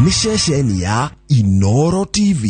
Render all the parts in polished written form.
Nĩ ceceni ya Inoro TV.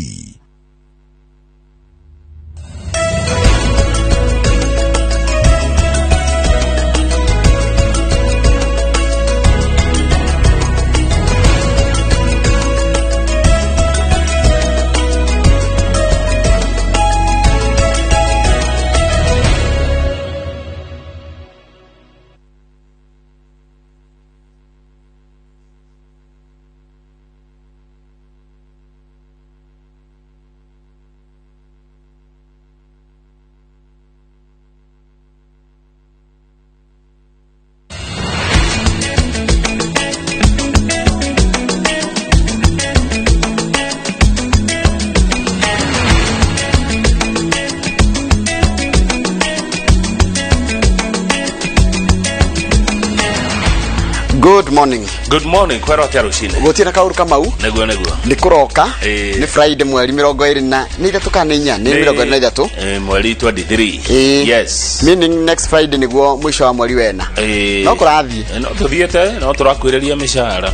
Good morning. Good morning, kwero atia rucine. Gũtirĩ na kaũru kamau. Nĩguo nĩguo. Nĩ kũroka. Ĩĩ. Nĩ Friday mweri 23 kana nĩ inya, nĩ 23. Mweri 23. Ĩĩ. Yes. Meaning next Friday nĩguo mũico wa mweri wena. Ĩĩ. No kũrathiĩ. No tũthiĩte, no tũrakuhĩrĩria mĩcara.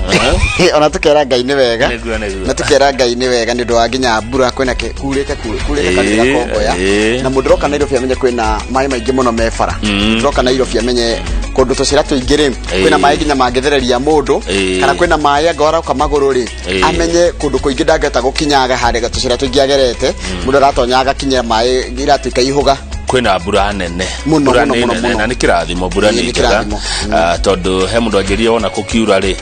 Ona tũkera Ngai nĩ wega. Nĩguo, nĩguo. Na tũkera Ngai nĩ wega nĩ ũndũ wa nginya mbura kwĩna kurĩte kurĩte kanitha Ĩĩ, kongoya. ĩĩ. Na mũndũ ũroka Nairobi amenye kwĩna maĩ maingĩ mũno me bara. Ũroka Nairobi amenye kũndũ tũcĩra tũingĩ rĩ kwĩna maĩ nginya mangĩthereria mũndũ Ĩĩ. kana kwĩna maĩ anga aroka magũrũ rĩ Ĩĩ. amenye kũndũ kũingĩ ndangĩhota gũkinyaga harĩa tũcĩra tũingĩ agerete mũndũ aratonya agakinya maĩ iratuĩka ihũga. Kwĩna mbura nene. Mũno, Mbura mũno, nĩ mũno, nene, mũno. na nĩ kĩrathimo, mbura Ĩĩ, nĩ nĩ njega. kĩrathimo. Ah, tondũ he mũndũ anjĩrire ona kũkiura rĩ,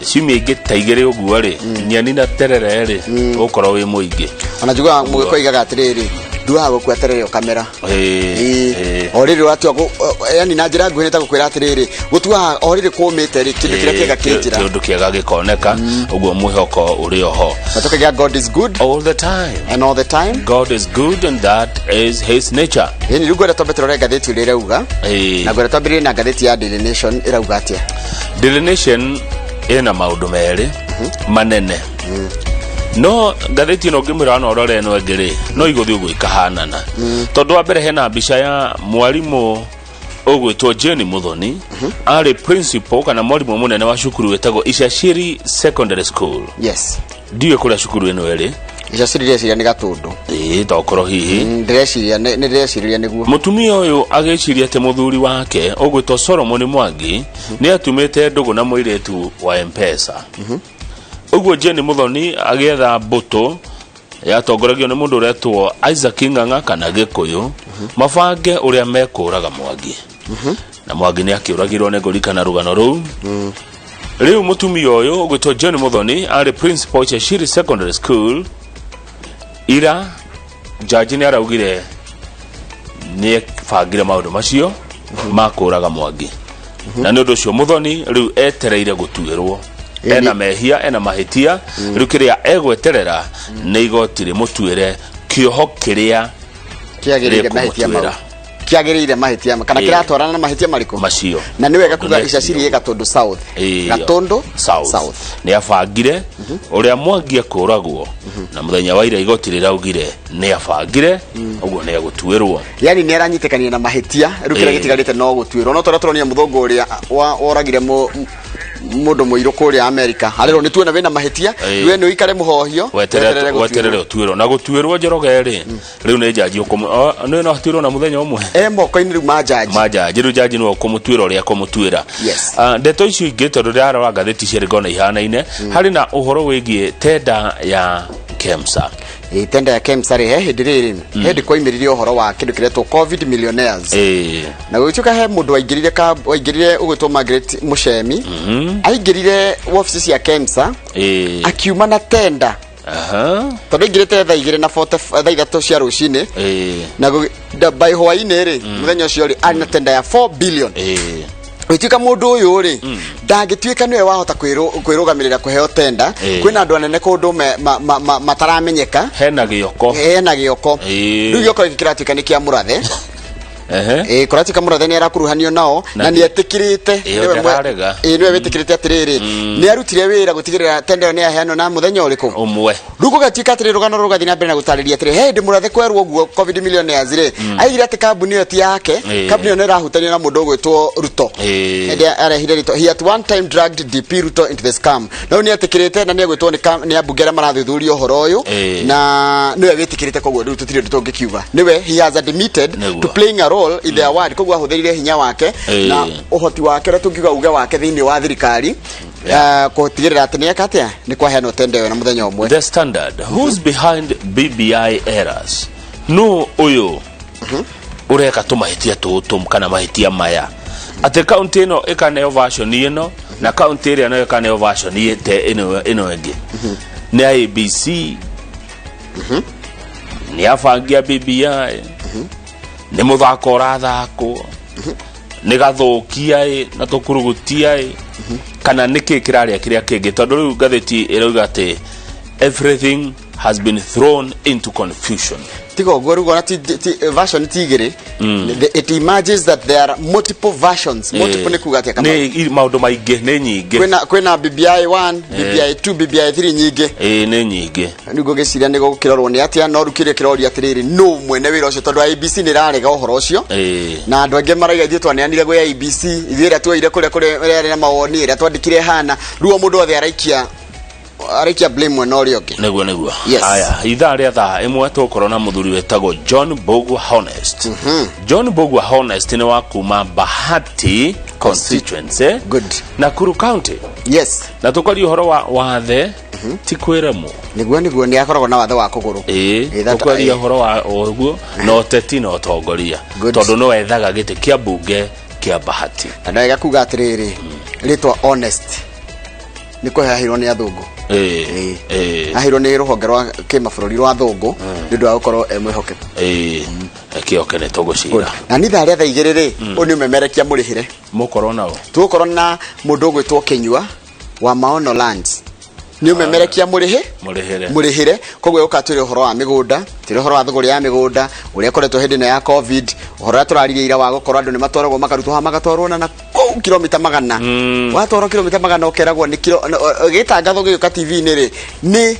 ciumia ingĩ ta igĩrĩ ũguo rĩ, nyeni na terere rĩ, ũgũkorwo wĩ mũingĩ. Ona njiguaga mũgĩkũyũ oigaga atĩrĩrĩ, nduaga gũkua terere ũkamera. Ĩĩ, ĩĩ. O rĩrĩ ũratua yani na njĩra nguhĩ nĩ ta gũkwĩra atĩrĩrĩ, gũtuaga o rĩrĩ kũmĩte rĩ, kĩndũ kĩrĩa kĩega kĩ njĩra. Kĩndũ kĩega gĩkoneka, ũguo mwĩhoko ũrĩ oho. Na tũkauga God is good all the time and all the time. God is good and that is his nature. Ĩni rĩu ngwenda twambe tũrore ngathĩti ũrĩa ĩrauga. Na ngwenda twambĩrĩrie na ngathĩti ya Daily Nation ĩrauga atĩa. Daily Nation ĩna maũndũ merĩ manene, no ngathĩti ĩno ngĩmwĩra no ũrore ĩno ĩngĩ rĩ, no igũthiĩ ũguo ikahanana, tondũ wa mbere hena mbica ya mwarimũ ũgwĩtwo Jane Muthoni, arĩ principal kana mwarimũ mũnene wa cukuru wĩtagwo Icaciri Secondary School. Ndiũĩ kũrĩa cukuru ĩno ĩrĩ. Icaciri ndĩreciria nĩ Gatũndũ. Ĩĩ, tokorwo hihi. Ndĩreciria nĩ ndĩrecirĩria nĩguo. Mũtumia ũyũ agĩciria atĩ mũthuri wake ũgwĩtwo Solomon Mwangi nĩ atumĩte ndũgũ na mũirĩtu wa Mpesa. Ũguo Jane Muthoni agĩetha mbũtũ yatongoragio nĩ mũndũ ũretwo Isaac Ng'ang'a kana Gĩkũyũ, mabange ũrĩa mekũraga Mwangi. Na Mwangi nĩ akĩũragirwo, nĩ ngũririkana rũgano rũu. Rĩu mũtumia ũyũ ũgwĩtwo John Muthoni arĩ principal Cheshire Secondary School. Ira jaji nĩ araugire nĩ ebangire maũndũ macio ma kũraga Mwangi, na nĩ ũndũ ũcio Muthoni rĩu etereire gũtuĩrwo. Ena mehia, ena mahĩtia. Rĩu kĩrĩa egweterera nĩ igoti rĩmũtuĩre kĩoho kĩrĩa kĩagĩrĩire mahĩtia mau. Rĩkũmũtuĩra. Kĩagĩrĩire mahĩtia kana Ĩĩ. kĩratwarana na mahĩtia marĩkũ macio. Na nĩ wega kuga Nĩ- Icaciri ĩ Gatũndũ South. Ĩĩ. Gatũndũ South. South. Nĩ abangire ũrĩa Mwangi ekũragwo, na mũthenya wa ira igoti rĩraugire nĩ abangire, ũguo nĩ egũtuĩrwo. Yani nĩ aranyitĩkanire na mahĩtia, rĩu kĩrĩa Ĩĩ. gĩtigarĩte no gũtuĩrwo. No tũrĩa tũronire mũthũngũ ũrĩa woragire mũndũ mũirũ kũrĩa Amerika arerwo nĩ tuona wĩna mahĩtia. Ĩĩ. We nĩ ũikare mũhohio weterere weterere gũtuĩrwo. Weterere ũtuĩrwo na gũtuĩrwo, Njoroge rĩ, rĩu nĩ njaji nĩ no atuĩrwo na mũthenya ũmwe. E moko-inĩ rĩu ma jaji. Ma jaji, rĩu jaji nĩwe ũkũmũtuĩra ũrĩa ekũmũtuĩra. Ah, ndeto icio ingĩ, tondũ ndĩrarora ngathĩti cierĩ ngona ihanaine, harĩ na ũhoro wĩgiĩ tenda ya KEMSA. Ĩ, tenda ya KEMSA rĩ, he hĩndĩ rĩrĩ he hĩndĩ kwaimĩrire ũhoro wa kĩndũ kĩretwo COVID millionaires. Na gũgĩtuĩka he mũndũ waingĩrire waingĩrire ũgwĩtwo Margaret Mũcemi, aingĩrire wabici cia KEMSA, akiuma na tenda, tondũ aingĩrĩte thaa igĩrĩ na 40 thaa 3 cia rũcinĩ, na by hwainĩ rĩ, mũthenya ũcio rĩ, arĩ na tenda ya 4 billion. Gũtuĩka mũndũ ũyũ rĩ, ndangĩtuĩka nĩwe wahota kwĩrũgamĩrĩra kũheo tenda. Kwĩna andũ anene kũndũ mataramenyeka. Hena gĩoko. Hena gĩoko. Rĩu gĩoko gĩkĩ kĩratuĩka nĩ kĩa mũrathe. Ehe. Ĩ kũratuĩka Mũrathe nĩ arakuruhanio nao na Na nĩ etĩkĩrĩte. Ĩyo Nĩwe ndararega. Ĩ, nĩwe wĩtĩkĩrĩte atĩrĩrĩ, nĩ arutire wĩra gũtigĩrĩra tenda ĩyo nĩ yaheanwo na mũthenya ũrĩkũ. Ũmwe. Rĩu gũgatuĩka atĩrĩ, rũgano rũgathiĩ na mbere na gũtarĩria atĩrĩ, he hĩndĩ Mũrathe kwerwo ũguo covid millionaires rĩ, aigire atĩ kambuni ĩyo ti yake. Kambuni ĩyo nĩ ĩrahutanio na mũndũ ũgwĩtwo Ruto. Hĩndĩ arehire rĩtwa, he at one time dragged DP Ruto into the scam. No nĩ etĩkĩrĩte na nĩ egwĩtwo nĩ ambunge arĩa marathuthuria ũhoro ũyũ. Na nĩwe wĩtĩkĩrĩte, koguo rĩu tũtirĩ ũndũ tũngĩkiuga. Nĩwe, he has admitted to playing a role in the award, koguo ahũthĩrire hinya wake na ũhoti wake, ũrĩa tũngiuga uge wake thĩinĩ wa thirikari, gũtigĩrĩra atĩ nĩ eka atĩa, nĩ kwaheanwo tenda ĩyo na mũthenya ũmwe. The Standard, who's behind BBI errors? No ũyũ ũreka tũmahĩtia tũtũ kana mahĩtia maya, atĩ kaunti ĩno ĩkaneo version ĩno na kaunti ĩrĩa nayo ĩkaneo version ĩte ĩno ĩno ĩngĩ. Nĩ IEBC, nĩ abangi a BBI, nĩ mũthako ũrathakwo, nĩ gathũkia ĩ na tũkurugutia ĩ, kana nĩ kĩ kĩrarĩa kĩrĩa kĩngĩ? Tondũ rĩu ngathĩti ĩrauga atĩ everything has been thrown into confusion. Tiga ũguo rĩu ona version ti igĩrĩ. It emerges that there are multiple versions. Multiple nĩ kuga atĩa, Kamau? Nĩ maũndũ maingĩ, nĩ nyingĩ. Kwĩna BBI 1, BBI 2, BBI 3, nyingĩ. Ĩ, nĩ nyingĩ. Rĩu ngũgĩciria nĩ gũkĩrorwo nĩ atĩa, no rĩu kĩrĩa kĩroria atĩrĩrĩ, nũ mwene wĩra ũcio? Tondũ IEBC nĩ ĩrarega ũhoro ũcio. Na andũ angĩ maraiga ithuĩ twaneanire gwĩ IEBC, ithuĩ ĩrĩa tuoire kũrĩa kũrĩa ĩrĩa na mawoni ĩrĩa twandĩkire hana. Rĩu o mũndũ othe araikia blame mwena ũrĩa ũngĩ. Nĩguo. Yes. Aya, ithaa rĩa thaa 1 tũgũkorwo na mũthuri wĩtagwo John Bogwa Honest. John Bogwa Honest nĩ wa kuma Bahati constituency, Good. Nakuru County. Na tũkaria ũhoro wa wathe ti kwĩremwo. Nĩguo, nĩ akoragwo na wathe wa kũgũrũ. Tũkwaria ũhoro wa ũguo na ũteti na ũtongoria. Good. Tondũ no ethaga gĩtĩ kĩa mbunge kĩa Bahati. Na ndawega kuga atĩrĩrĩ, rĩtwa Honest nĩ kũheahirwo nĩ athũngũ. Aheirwo nĩ rũhonge rwa kĩmabũrũri rwa athũngũ nĩ ũndũ wa gũkorwo e mwĩhokeku. Kĩoke nĩ tũgũcira. Na nĩ ithaa rĩa thaa 2 rĩ, ũyũ nĩ ũmemerekia mũrĩhĩre. Mũkorwo nao. Tũgũkorwo na mũndũ ũgwĩtwo Kĩnyua wa Maono Lands, nĩ ũmemerekia mũrĩhĩ. Mũrĩhĩre. Mũrĩhĩre. Koguo ũka twĩre ũhoro wa mĩgũnda, twĩre ũhoro wa thũgũrĩ ya mĩgũnda ũrĩa ĩkoretwo hĩndĩ ĩno ya COVID, ũhoro ũrĩa tũraririe ira wa gũkorwo andũ nĩ matwaragwo, makarutwo haha magatwarwo na kũu kilomita 100. Watwarwo kilomita 100 ũkeragwo nĩ kilo gĩtangathwo gĩgĩũka TV-inĩ rĩ, nĩ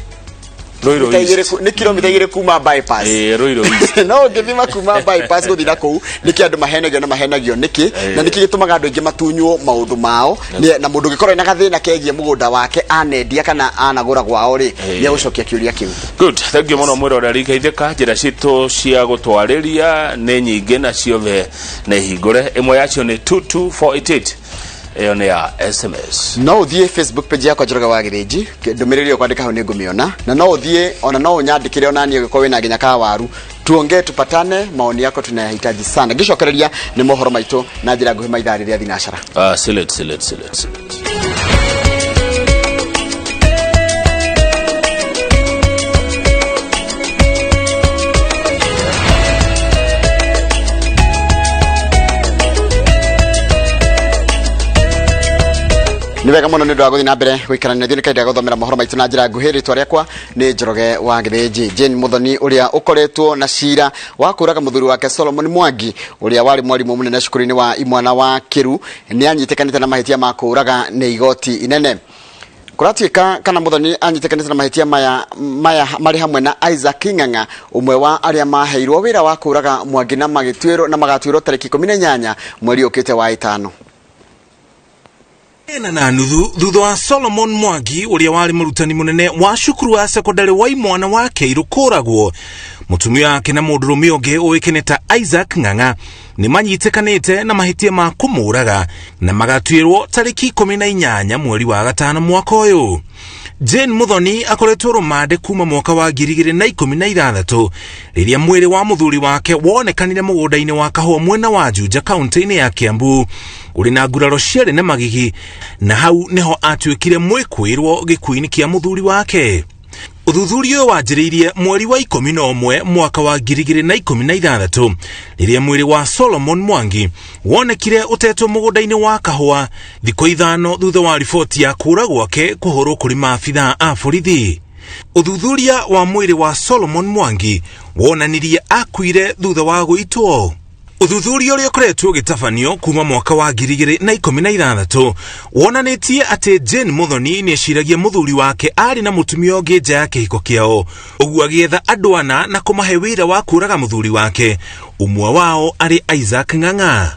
Ruiru mita East. nĩ kilomita 2 kuma bypass. Ruiru East. No ũngĩthima kuma bypass gũthiĩ na kũu, nĩkĩ andũ mahenagio na mahenagio nĩkĩ, na nĩkĩ gĩtũmaga andũ aingĩ matunywo maũndũ mao? Na mũndũ ũngĩkorwo ena gathĩna kegiĩ mũgũnda wake anendia kana anagũra gwao rĩ, nĩ egũcokia kĩũria kĩu. Good, thank you mũno mwĩroreri. Geithĩka. Njĩra citũ cia gũtwarĩria nĩ nyingĩ na ciothe nĩ hingũre. Ĩmwe yacio nĩ 22488, ĩyo nĩ ya SMS. No ũthiĩ Facebook page yakwa, Njoroge wa Gĩthĩnji, ndũmĩrĩri ĩyo kwandĩka hau nĩ ngũmĩona. Na no ũthiĩ ona no ũnyandĩkĩre ona niĩ ũngĩkorwo wĩna nginya kawaru, tuongee, tupatane. Maoni yako tunayahitaji sana. Ngĩcokereria nĩ mohoro maitũ na njĩra nguhĩ ma ithaa rĩrĩa thinacara. Silet, silet, silet, silet. Nĩ wega mũno nĩ ũndũ wa gũthiĩ na mbere gũikarania na ithuĩ. Nĩ kahinda ga gũthomera mohoro maitũ na njĩra nguhĩ. Rĩtwa rĩakwa nĩ Njoroge wa Gĩthĩnji. Jane Muthoni ũrĩa ũkoretwo na cira wa kũraga mũthuri wake Solomon Mwangi, ũrĩa warĩ mwarimũ mũnene cukuru-inĩ wa imwana wa Kĩru, nĩ anyitĩkanĩte na mahĩtia ma kũũraga nĩ igoti inene. Kũratuĩka kana Muthoni anyitĩkanĩte na mahĩtia maya marĩ hamwe na Isaac Ng'ang'a, ũmwe wa arĩa maheirwo wĩra wa kũũraga Mwangi, na magĩtuĩrwo na magatuĩrwo tarĩki 18 mweri ũkĩte wa ĩtano. 4.5 thutha wa Solomon Mwangi, ũrĩa warĩ mũrutani mũnene wa cukuru wa sekondarĩ wa imwana wa Keiru, kũragwo, mũtumia wake na mũndũrũme ũngĩ ũĩkaine ta Isaac Ng'ang'a nĩ manyitĩkanĩte na mahĩtia ma kũmũraga na magatuĩrwo tarĩki 18 mweri wa gatano mwaka ũyũ. Jane Muthoni akoretwo rũmande kuma mwaka wa 2016, rĩrĩa mwĩrĩ wa mũthuri wake wonekanire mũgũnda-inĩ wa kahũa mwena wa Juja, kaunti-inĩ ya Kiambu, ũrĩ na nguraro ciarĩ na magigi, na hau nĩho atuĩkire mwĩkwĩrwo gĩkuũ-inĩ kĩa mũthuri wake. Ũthuthuria ũyũ wanjĩrĩirie mweri wa 11 mwaka wa 2016, rĩrĩa mwĩrĩ wa Solomon Mwangi wonekire ũtetwo mũgũnda-inĩ wa kahũa, thikũ 5 thutha wa riboti ya kũra gwake kũhũrwo kũrĩ maabithaa a borithi. Ũthuthuria wa mwĩrĩ wa Solomon Mwangi wonanirie akuire thutha wa gũitwo. Ũthuthuria ũrĩa ũkoretwo ũgĩtabanio kuma mwaka wa 2016 wonanĩtie atĩ Jane Muthoni nĩeciragia mũthuri wake arĩ na mũtumia ũngĩ nja ya kĩhiko kĩao, ũguo agĩetha andũ ana na kũmahe wĩra wa kũraga mũthuri wake, ũmwe wao arĩ Isaac Ng'ang'a.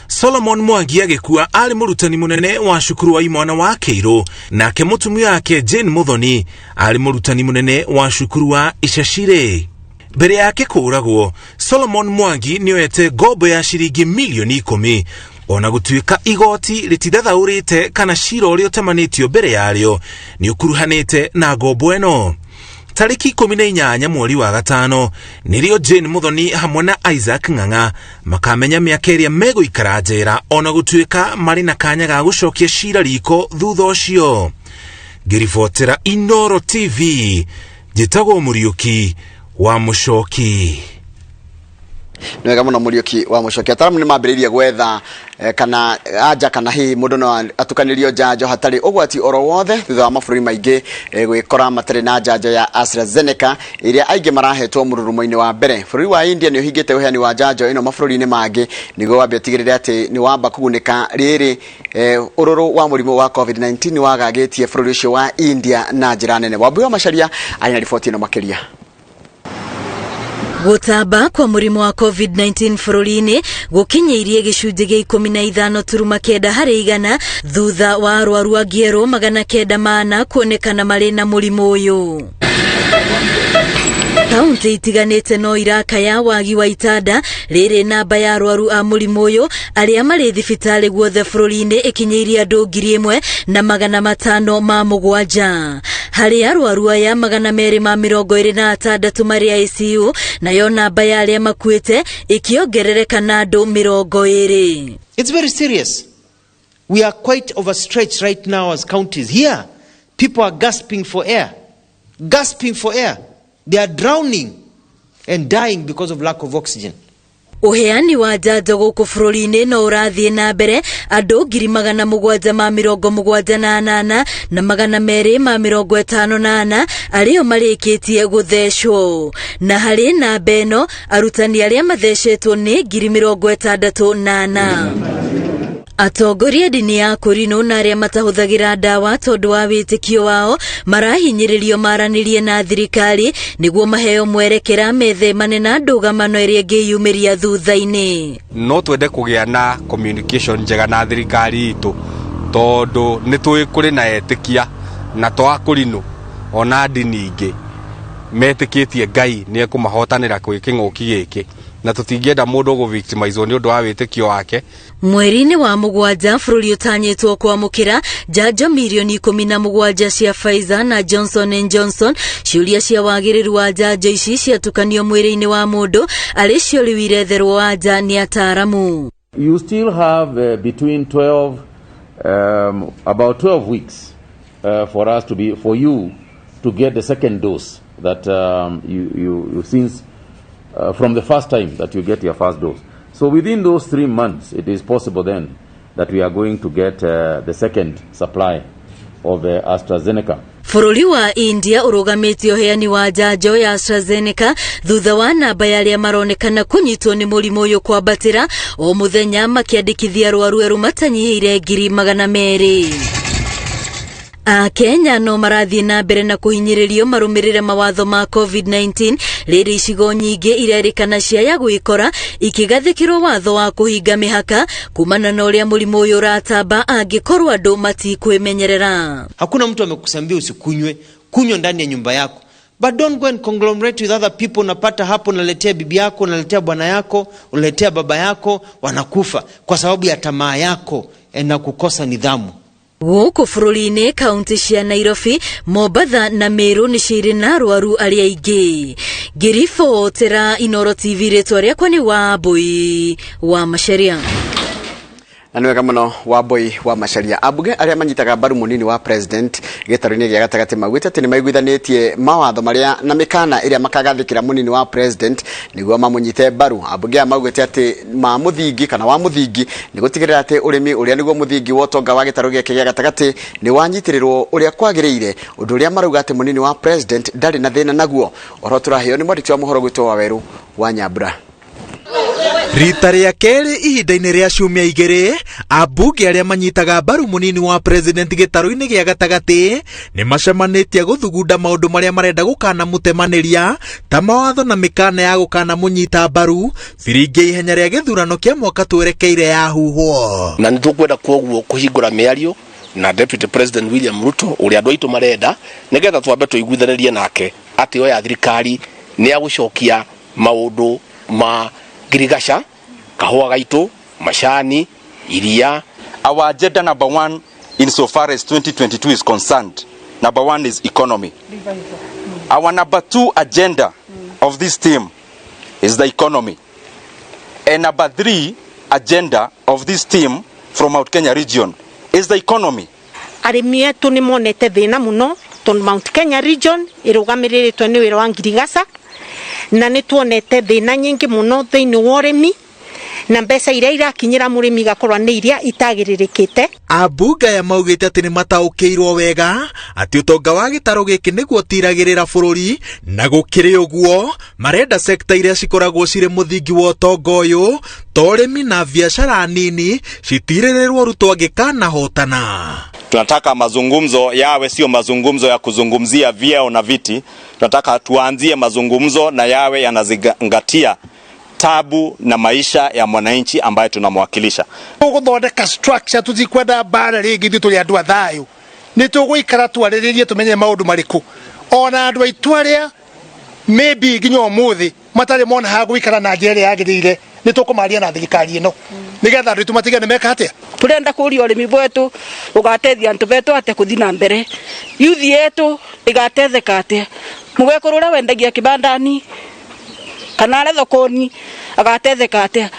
Solomon Mwangi agĩkua arĩ mũrutani mũnene wa cukuru wa imwana wa Kĩirũ, nake mũtumia wake Jane Muthoni arĩ mũrutani mũnene wa cukuru wa Icacirĩ. Mbere yake kũragwo, Solomon Mwangi nĩoete ngombo ya ciringi milioni 10, ona gũtuĩka igoti rĩtithathaũrĩte kana cira ũrĩa ũtemanĩtio mbere yarĩo nĩ ũkuruhanĩte na ngombo ĩno. Tarĩki 18 mweri wa gatano nĩrĩo Jane Muthoni hamwe na Isaac Ng'ang'a makamenya mĩaka ĩrĩa megũikara njera, ona gũtuĩka marĩ na kanya ga gũcokia cira riko thutha ũcio. Ngĩribotera Inoro TV, njĩtagwo Mũriũki wa Mũcoki. Nĩ wega mũno Mũriũki wa Mũcoki. Ataramu nĩ mambĩrĩirie gwetha kana anja kana hihi mũndũ no atukanĩrio njanjo hatarĩ ũgwati oro wothe thutha wa mabũrũri maingĩ gwĩkora matarĩ na njanjo ya AstraZeneca ĩrĩa aingĩ marahetwo mũrurumo-inĩ wa mbere. Bũrũri wa India nĩ ũhingĩte ũheani wa njanjo ĩno mabũrũri-inĩ mangĩ nĩguo wambe ũtigĩrĩre atĩ nĩ wamba kũgunĩka rĩrĩ ũrũrũ wa mũrimũ wa COVID-19 nĩ wagagĩtie bũrũri ũcio wa India na njĩra nene. Wambui wa Macharia arĩ na riboti ĩno makĩria. Gũtamba kwa mũrimũ wa COVID-19 bũrũri-inĩ gũkinyĩirie gĩcunjĩ gĩa 15.9 harĩ igana thutha wa arwaru angĩ erũ 904 kuonekana marĩ na mũrimũ ũyũ. Kaunti itiganĩte no irakaya wagi wa itanda rĩrĩ namba ya arwaru a mũrimũ ũyũ arĩa marĩ thibitarĩ guothe bũrũri-inĩ ĩkinyĩirie andũ 1507. Harĩ arwaru aya 226 marĩ ICU, nayo namba ya arĩa makuĩte ĩkĩongerereka na andũ 20. It's very serious. We are quite overstretched right now as counties. Here, people are gasping for air. Gasping for air. They are drowning and dying because of lack of oxygen. Ũheani wa njanjo gũkũ bũrũri-inĩ no ũrathiĩ na mbere andũ 778 na 254 arĩo marĩkĩtie gũthecwo. Na harĩ namba ĩno arutani arĩa mathecetwo nĩ 64,000. Atongoria ndini ya Kũrinũ na arĩa matahũthagĩra ndawa tondũ wa wĩtĩkio wao marahinyĩrĩrio maranĩrie na thirikari nĩguo maheo mwerekera methemane na ndũgamano ĩrĩa ĩngĩyumĩria thutha-inĩ. No twende kũgĩa na communication njega na thirikari itũ tondũ nĩ tũĩ kũrĩ na etĩkia na to a Kũrinũ ona ndini ingĩ metĩkĩtie Ngai nĩ ekũmahotanĩra kwĩ kĩng'ũki gĩkĩ, na tũtingĩenda mũndũ gũ-victimize nĩ ũndũ wa wĩtĩkio wake. Mweri-inĩ wa mũgwanja bũrũri ũtanyĩtwo kwamũkĩra njanjo milioni 17 cia Pfizer na Johnson and Johnson. Ciũria cia wagĩrĩru wa njanjo ici ciatukanio mwĩrĩ-inĩ wa mũndũ arĩ cio rĩu iretherwo anja nĩ ataaramu. You still have between 12, about 12 weeks for us to be, for you to get the second dose that you since from the first time that you get your first dose. So within those 3 months, it is possible then that we are going to get the second supply of AstraZeneca. Bũrũri wa India ũrũgamĩtie ũheani wa njanjo ya AstraZeneca thutha wa namba ya arĩa maronekana kũnyitwo nĩ mũrimũ ũyũ kwambatĩra o mũthenya makĩandĩkithia arwaru erũ matanyihĩire 200,000. Akenya no marathiĩ na mbere na kũhinyĩrĩrio marũmĩrĩre mawatho ma COVID-19 rĩrĩ icigo nyingĩ irerĩkana ciaya gwĩkora ikĩgathĩkĩrwo watho wa kũhinga mĩhaka kumana na ũrĩa mũrimũ ũyũ ũratamba angĩkorwo andũ matikwĩmenyerera. Hakuna mtu amekusambia usikunywe, kunywa ndani ya nyumba yako. But don't go and conglomerate with other people. Unapata hapo unaletea bibi yako, unaletea bwana yako, unaletea baba yako, wanakufa kwa sababu ya tamaa yako na kukosa nidhamu. Gũkũ bũrũri-inĩ kaunti cia Nairobi, Mombatha na Meru nĩ cirĩ na arwaru arĩa aingĩ. Ngĩribotera Inoro TV, rĩtwa rĩakwa nĩ Wambui wa Macharia. Na nĩ wega mũno Wambui wa Macharia. Ambunge arĩa manyitaga mbaru mũnini wa president gĩtarũ-inĩ gĩa gatagatĩ maugĩte atĩ nĩ maiguithanĩtie mawatho marĩa na mĩkana ĩrĩa makagathĩkĩra mũnini wa president nĩguo mamũnyite mbaru. Ambunge aya maugĩte atĩ ma mũthingi kana wa mũthingi nĩ gũtigĩrĩra atĩ ũrĩmi ũrĩa nĩguo mũthingi wa ũtonga wa gĩtarũ gĩake gĩa gatagatĩ nĩ wanyitĩrĩrwo ũrĩa kwagĩrĩire, ũndũ ũrĩa marauga atĩ mũnini wa president ndarĩ na thĩna naguo. Ũhoro tũraheo nĩ mwandĩki wa mohoro gwitũ wa Werũ wa Nyambura. Rita rĩa kerĩ ihinda-inĩ rĩa ciumia igĩrĩ, ambunge arĩa manyitaga mbaru mũnini wa president gĩtarũ-inĩ gĩa gatagatĩ nĩ macemanĩtie gũthugunda maũndũ marĩa marenda gũkanamũtemanĩria ta mawatho na mĩkana ya gũkanamũnyita mbaru biringi ihenya rĩa gĩthurano kĩa mwaka twerekeire yahuhwo. Na nĩ tũkwenda kwoguo kũhingũra mĩario na Deputy President William Ruto ũrĩa andũ aitũ marenda, nĩgetha twambe tũiguithanĩrie nake atĩ oya thirikari nĩ agũcokia maũndũ ma ngirigaca, kahũa gaitũ, macani, iria. Our agenda number one insofar as 2022 is concerned, number one is economy. Our number two agenda of this team is the economy. And number three agenda of this team from Mount Kenya region is the economy. Arĩmi etu nĩ monete thĩna mũno tondũ Mount Kenya region ĩrũgamĩrĩrĩtwo nĩ wĩra wa ngirigaca, na nĩ tuonete thĩna nyingĩ mũno thĩinĩ wa ũrĩmi, na mbeca iria irakinyĩra mũrĩmi igakorwo nĩ iria itagĩrĩrĩkĩte. Ambunge aya maugĩte atĩ nĩ mataũkĩirwo wega atĩ ũtonga wa gĩtarũ gĩkĩ nĩguo ũtiragĩrĩra bũrũri, na gũkĩrĩ ũguo marenda sekta iria cikoragwo cirĩ mũthingi wa ũtonga ũyũ ta ũrĩmi na biacara nini citirĩrĩrwo Ruto angĩkanahotana. Tunataka mazungumzo yawe sio mazungumzo ya kuzungumzia vyeo na viti. Tunataka tuanzie mazungumzo na yawe yanazingatia tabu na maisha ya mwananchi ambaye tunamwakilisha. Tũgũthondeka structure, tũtikwenda mbara rĩngĩ, ithuĩ tũrĩ andũ a thayũ. Nĩ tũgũikara twarĩrĩrie tũmenye maũndũ marĩkũ, ona andũ aitũ arĩa maybe nginya ũmũthĩ matarĩ mona ha gũikara na njĩra ĩrĩa yagĩrĩire, nĩ tũkũmaria na thirikari ĩno nĩgetha andũ aitũ matige nĩ meka atĩa. Turenda kuria urimi bwetu ugatethia antu betu atia kuthi na mbere, yuthi yetu igatetheka atia, mugekuru uria wendagia kibandani kana aria thokoni agatetheka atia.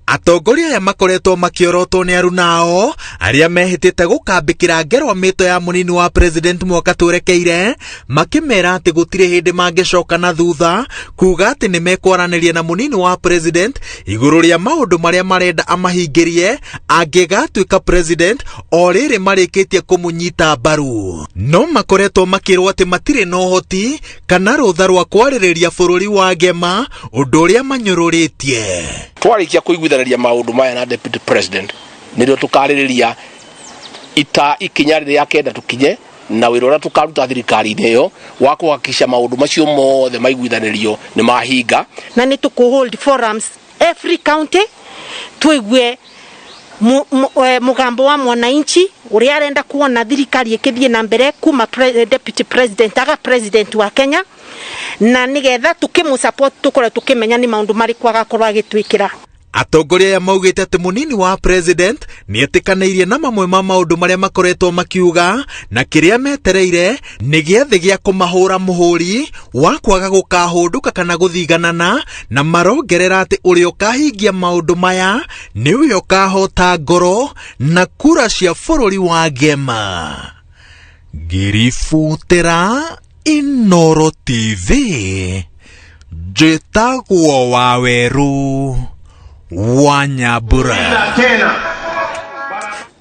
Atongoria aya makoretwo makĩorotwo nĩ arunao arĩa mehĩtĩte gũkambĩkĩra ngerwa mĩto ya mũnini wa president mwaka twerekeire, makĩmera atĩ gũtirĩ hĩndĩ mangĩcoka na thutha kuga atĩ nĩ mekwaranĩria na mũnini wa president igũrũ rĩa maũndũ marĩa marenda amahingĩrie angĩgatuĩka president o rĩrĩ marĩkĩtie kũmũnyita mbaru. No makoretwo makĩrwo atĩ matirĩ na ũhoti kana rũtha rwa kwarĩrĩria bũrũri wa ngema, ũndũ ũrĩa manyũrũrĩtie. Twarĩkia kũiguithanĩria maũndũ maya na Deputy President, nĩrĩo tũkarĩrĩria ita ikinya rĩrĩa kenda tũkinye na wĩra ũrĩa tũkaruta thirikari-inĩ ĩyo wa kũhakikisha maũndũ macio mothe maiguithanĩrio nĩ mahinga. Na nĩ tũkũ hold forums every county tuigue mugambo wa mwananchi uria arenda kuona thirikari ikithie na mbere kuma deputy president aga president wa Kenya, na nigetha tukimu support tukorwo tukimenya ni maundu mariku agakorwo agitwikira. Atongoria aya maugĩte atĩ mũnini wa president nĩetĩkanĩirie na mamwe ma maũndũ marĩa makoretwo makiuga, na kĩrĩa metereire nĩ gĩathĩ gĩa kũmahũra mũhũri wa kwaga gũkahũndũka kana gũthiganana, na marongerera atĩ ũrĩa ũkahingia maũndũ maya nĩwe ũkahota ngoro na kura cia bũrũri wa ngema. Ngĩributĩra Inooro TV, njĩtagwo Waweru wa Nyambura.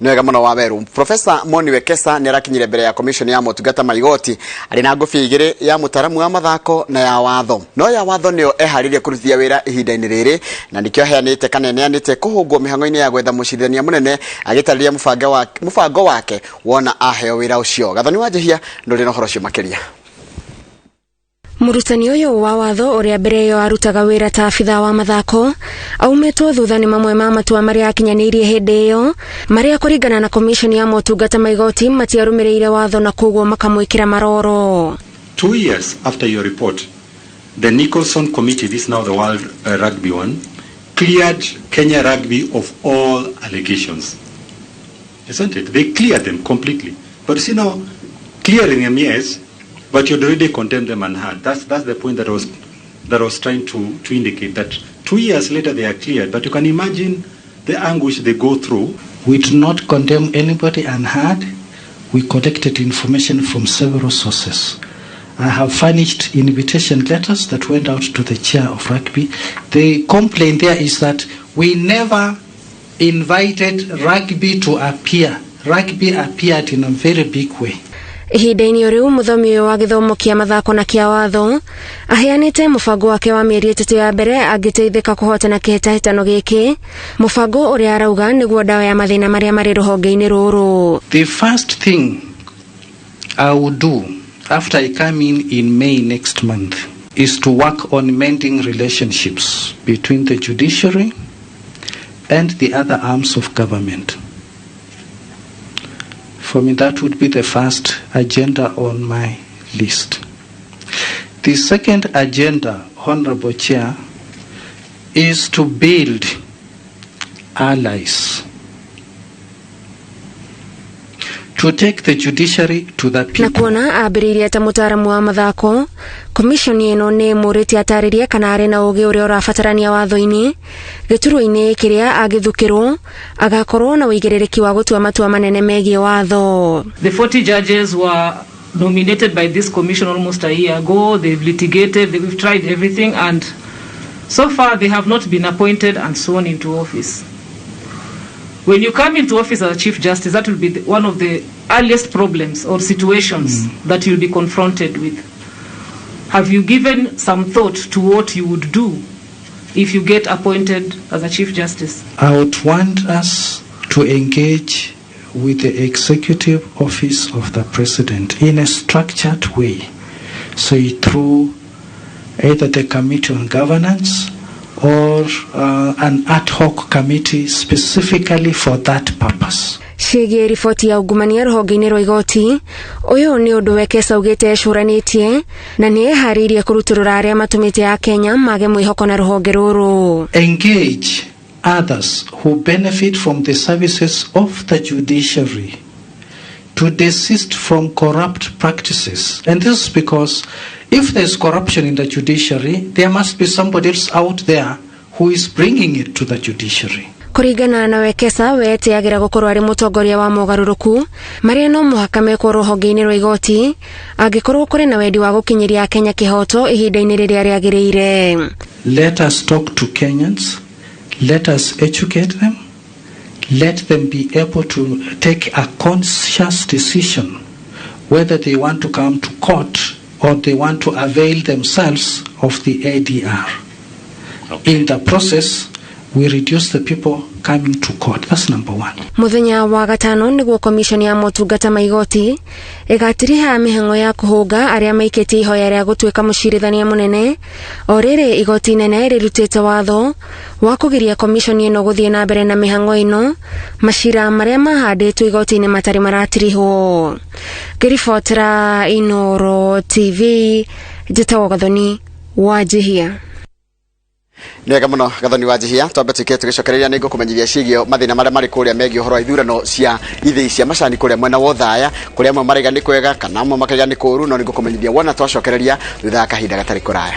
Nĩ wega mũno Waweru. Professor Moni Wekesa nĩ arakinyire mbere ya commission ya motungata ma igoti arĩ na ngũbia igĩrĩ, ya mũtaramu wa mathako na ya watho. No ya watho nĩyo eharĩirie kũrutithia wĩra ihinda-inĩ rĩrĩ, na nĩkĩo aheanĩte kana eneanĩte kũhũngwo mĩhang'o-inĩ ya gwetha mũcirithania mũnene, agĩtarĩria mũbango wake wona aheo wĩra ũcio. Gathoni wa Njehia ndũrĩ na ũhoro ũcio makĩria. Mũrutani ũyũ wa watho ũrĩa mbere ĩyo arutaga wĩra ta abithaa wa mathako aumĩtwo thutha nĩ mamwe ma matua marĩa akinyanĩirie hĩndĩ ĩyo, marĩa kũringana na commission ya motungata ma igoti matiarũmĩrĩire watho na koguo makamwĩkĩra maroro. 2 years after your report, the Nicholson Committee, this is now the World Rugby one, cleared Kenya Rugby of all allegations. Isn't it? They cleared them completely. But you see now, clearing them, yes, but you'd already condemned them unheard. That's the point that I was trying to indicate, that 2 years later they are cleared, but you can imagine the anguish they go through. We do not condemn anybody unheard. We collected information from several sources. I have furnished invitation letters that went out to the chair of rugby. The complaint there is that we never invited rugby to appear. Rugby appeared in a very big way. Ihinda-inĩ o rĩu mũthomi ũyũ wa gĩthomo kĩa mathako na kĩa watho aheanĩte mũbango wake wa mĩeri 3 ya mbere angĩteithĩka kũhotana kĩhĩtahĩtano gĩkĩ, mũbango ũrĩa arauga nĩguo ndawa ya mathĩna marĩa marĩ rũhonge-inĩ rũrũ. The first thing I will do after I come in May next month is to work on mending relationships between the judiciary and the other arms of government. For me, that would be the first agenda on my list. The second agenda, Honorable Chair, is to build allies, to take the judiciary to the people. Na kuona ambĩrĩirie ta mũtaaramu wa mathako, komishoni ĩno nĩ ĩmũrĩtie atarĩrie kana arĩ na ũgĩ ũrĩa ũrabatarania watho-inĩ gĩturwa-inĩ kĩrĩa angĩthukĩrwo agakorwo na ũigĩrĩrĩki wa gũtua matua manene megiĩ watho. The 40 judges were nominated by this commission almost a year ago. They've litigated, they've tried everything, and so far they have not been appointed and sworn into office. When you come into office as a Chief Justice, that will be one of the earliest problems or situations that you'll be confronted with. Have you given some thought to what you would do if you get appointed as a Chief Justice? I would want us to engage with the Executive Office of the President in a structured way, say through either the Committee on Governance or an ad hoc committee specifically for that purpose. Ciĩgiĩ riboti ya ungumania rũhonge-inĩ rwa igoti, ũyũ nĩ ũndũ Wekesa augĩte ecũranĩtie na nĩ eharĩirie kũrutũrũra arĩa matũmĩte Akenya mage mwĩhoko na rũhonge rũrũ. Engage others who benefit from the services of the judiciary to desist from corrupt practices. And this is because if there is corruption in the judiciary, there must be somebody else out there who is bringing it to the judiciary. Kũringana na Wekesa, we etĩagĩra gũkorwo arĩ mũtongoria wa mogarũrũku marĩa no mũhaka mekwo rũhonge-inĩ rwa igoti angĩkorwo kũrĩ na wendi wa gũkinyĩria Akenya kĩhoto ihinda-inĩ rĩrĩa rĩagĩrĩire. Let us talk to Kenyans, let us educate them, let them be able to take a conscious decision whether they want to come to court or they want to avail themselves of the ADR. Okay. In the process, we reduce the people coming to court. That's number one. Muthenya wa gatano niguo commission ya motungata ma igoti igatiriha mihango ya kuhunga aria maikitie ihoya ria gutuika mucirithania munene. O riri igoti inene rirutite watho wa kugiria commission ino guthie na mbere na mihango ino macira maria mahanditwo igoti-ini matari maratirihwo. Ngiribotera Inooro TV, njitagwo Gathoni Wanjihia. Nĩwega mũno Gathoni Wanjihia, twambe tuike tũgĩcokereria nĩ ngũkũmenyithia ciĩgiĩ mathĩna marĩa marĩ kũrĩa megiĩ ũhoro wa ithurano cia ithĩi cia macani kũrĩa mwena wa Othaya, kũrĩa amwe maraiga nĩ kwega kana amwe makaiga nĩ kũũru, no nĩ ngũkũmenyithia wona twacokereria thutha wa kahinda gatarĩ kũraya.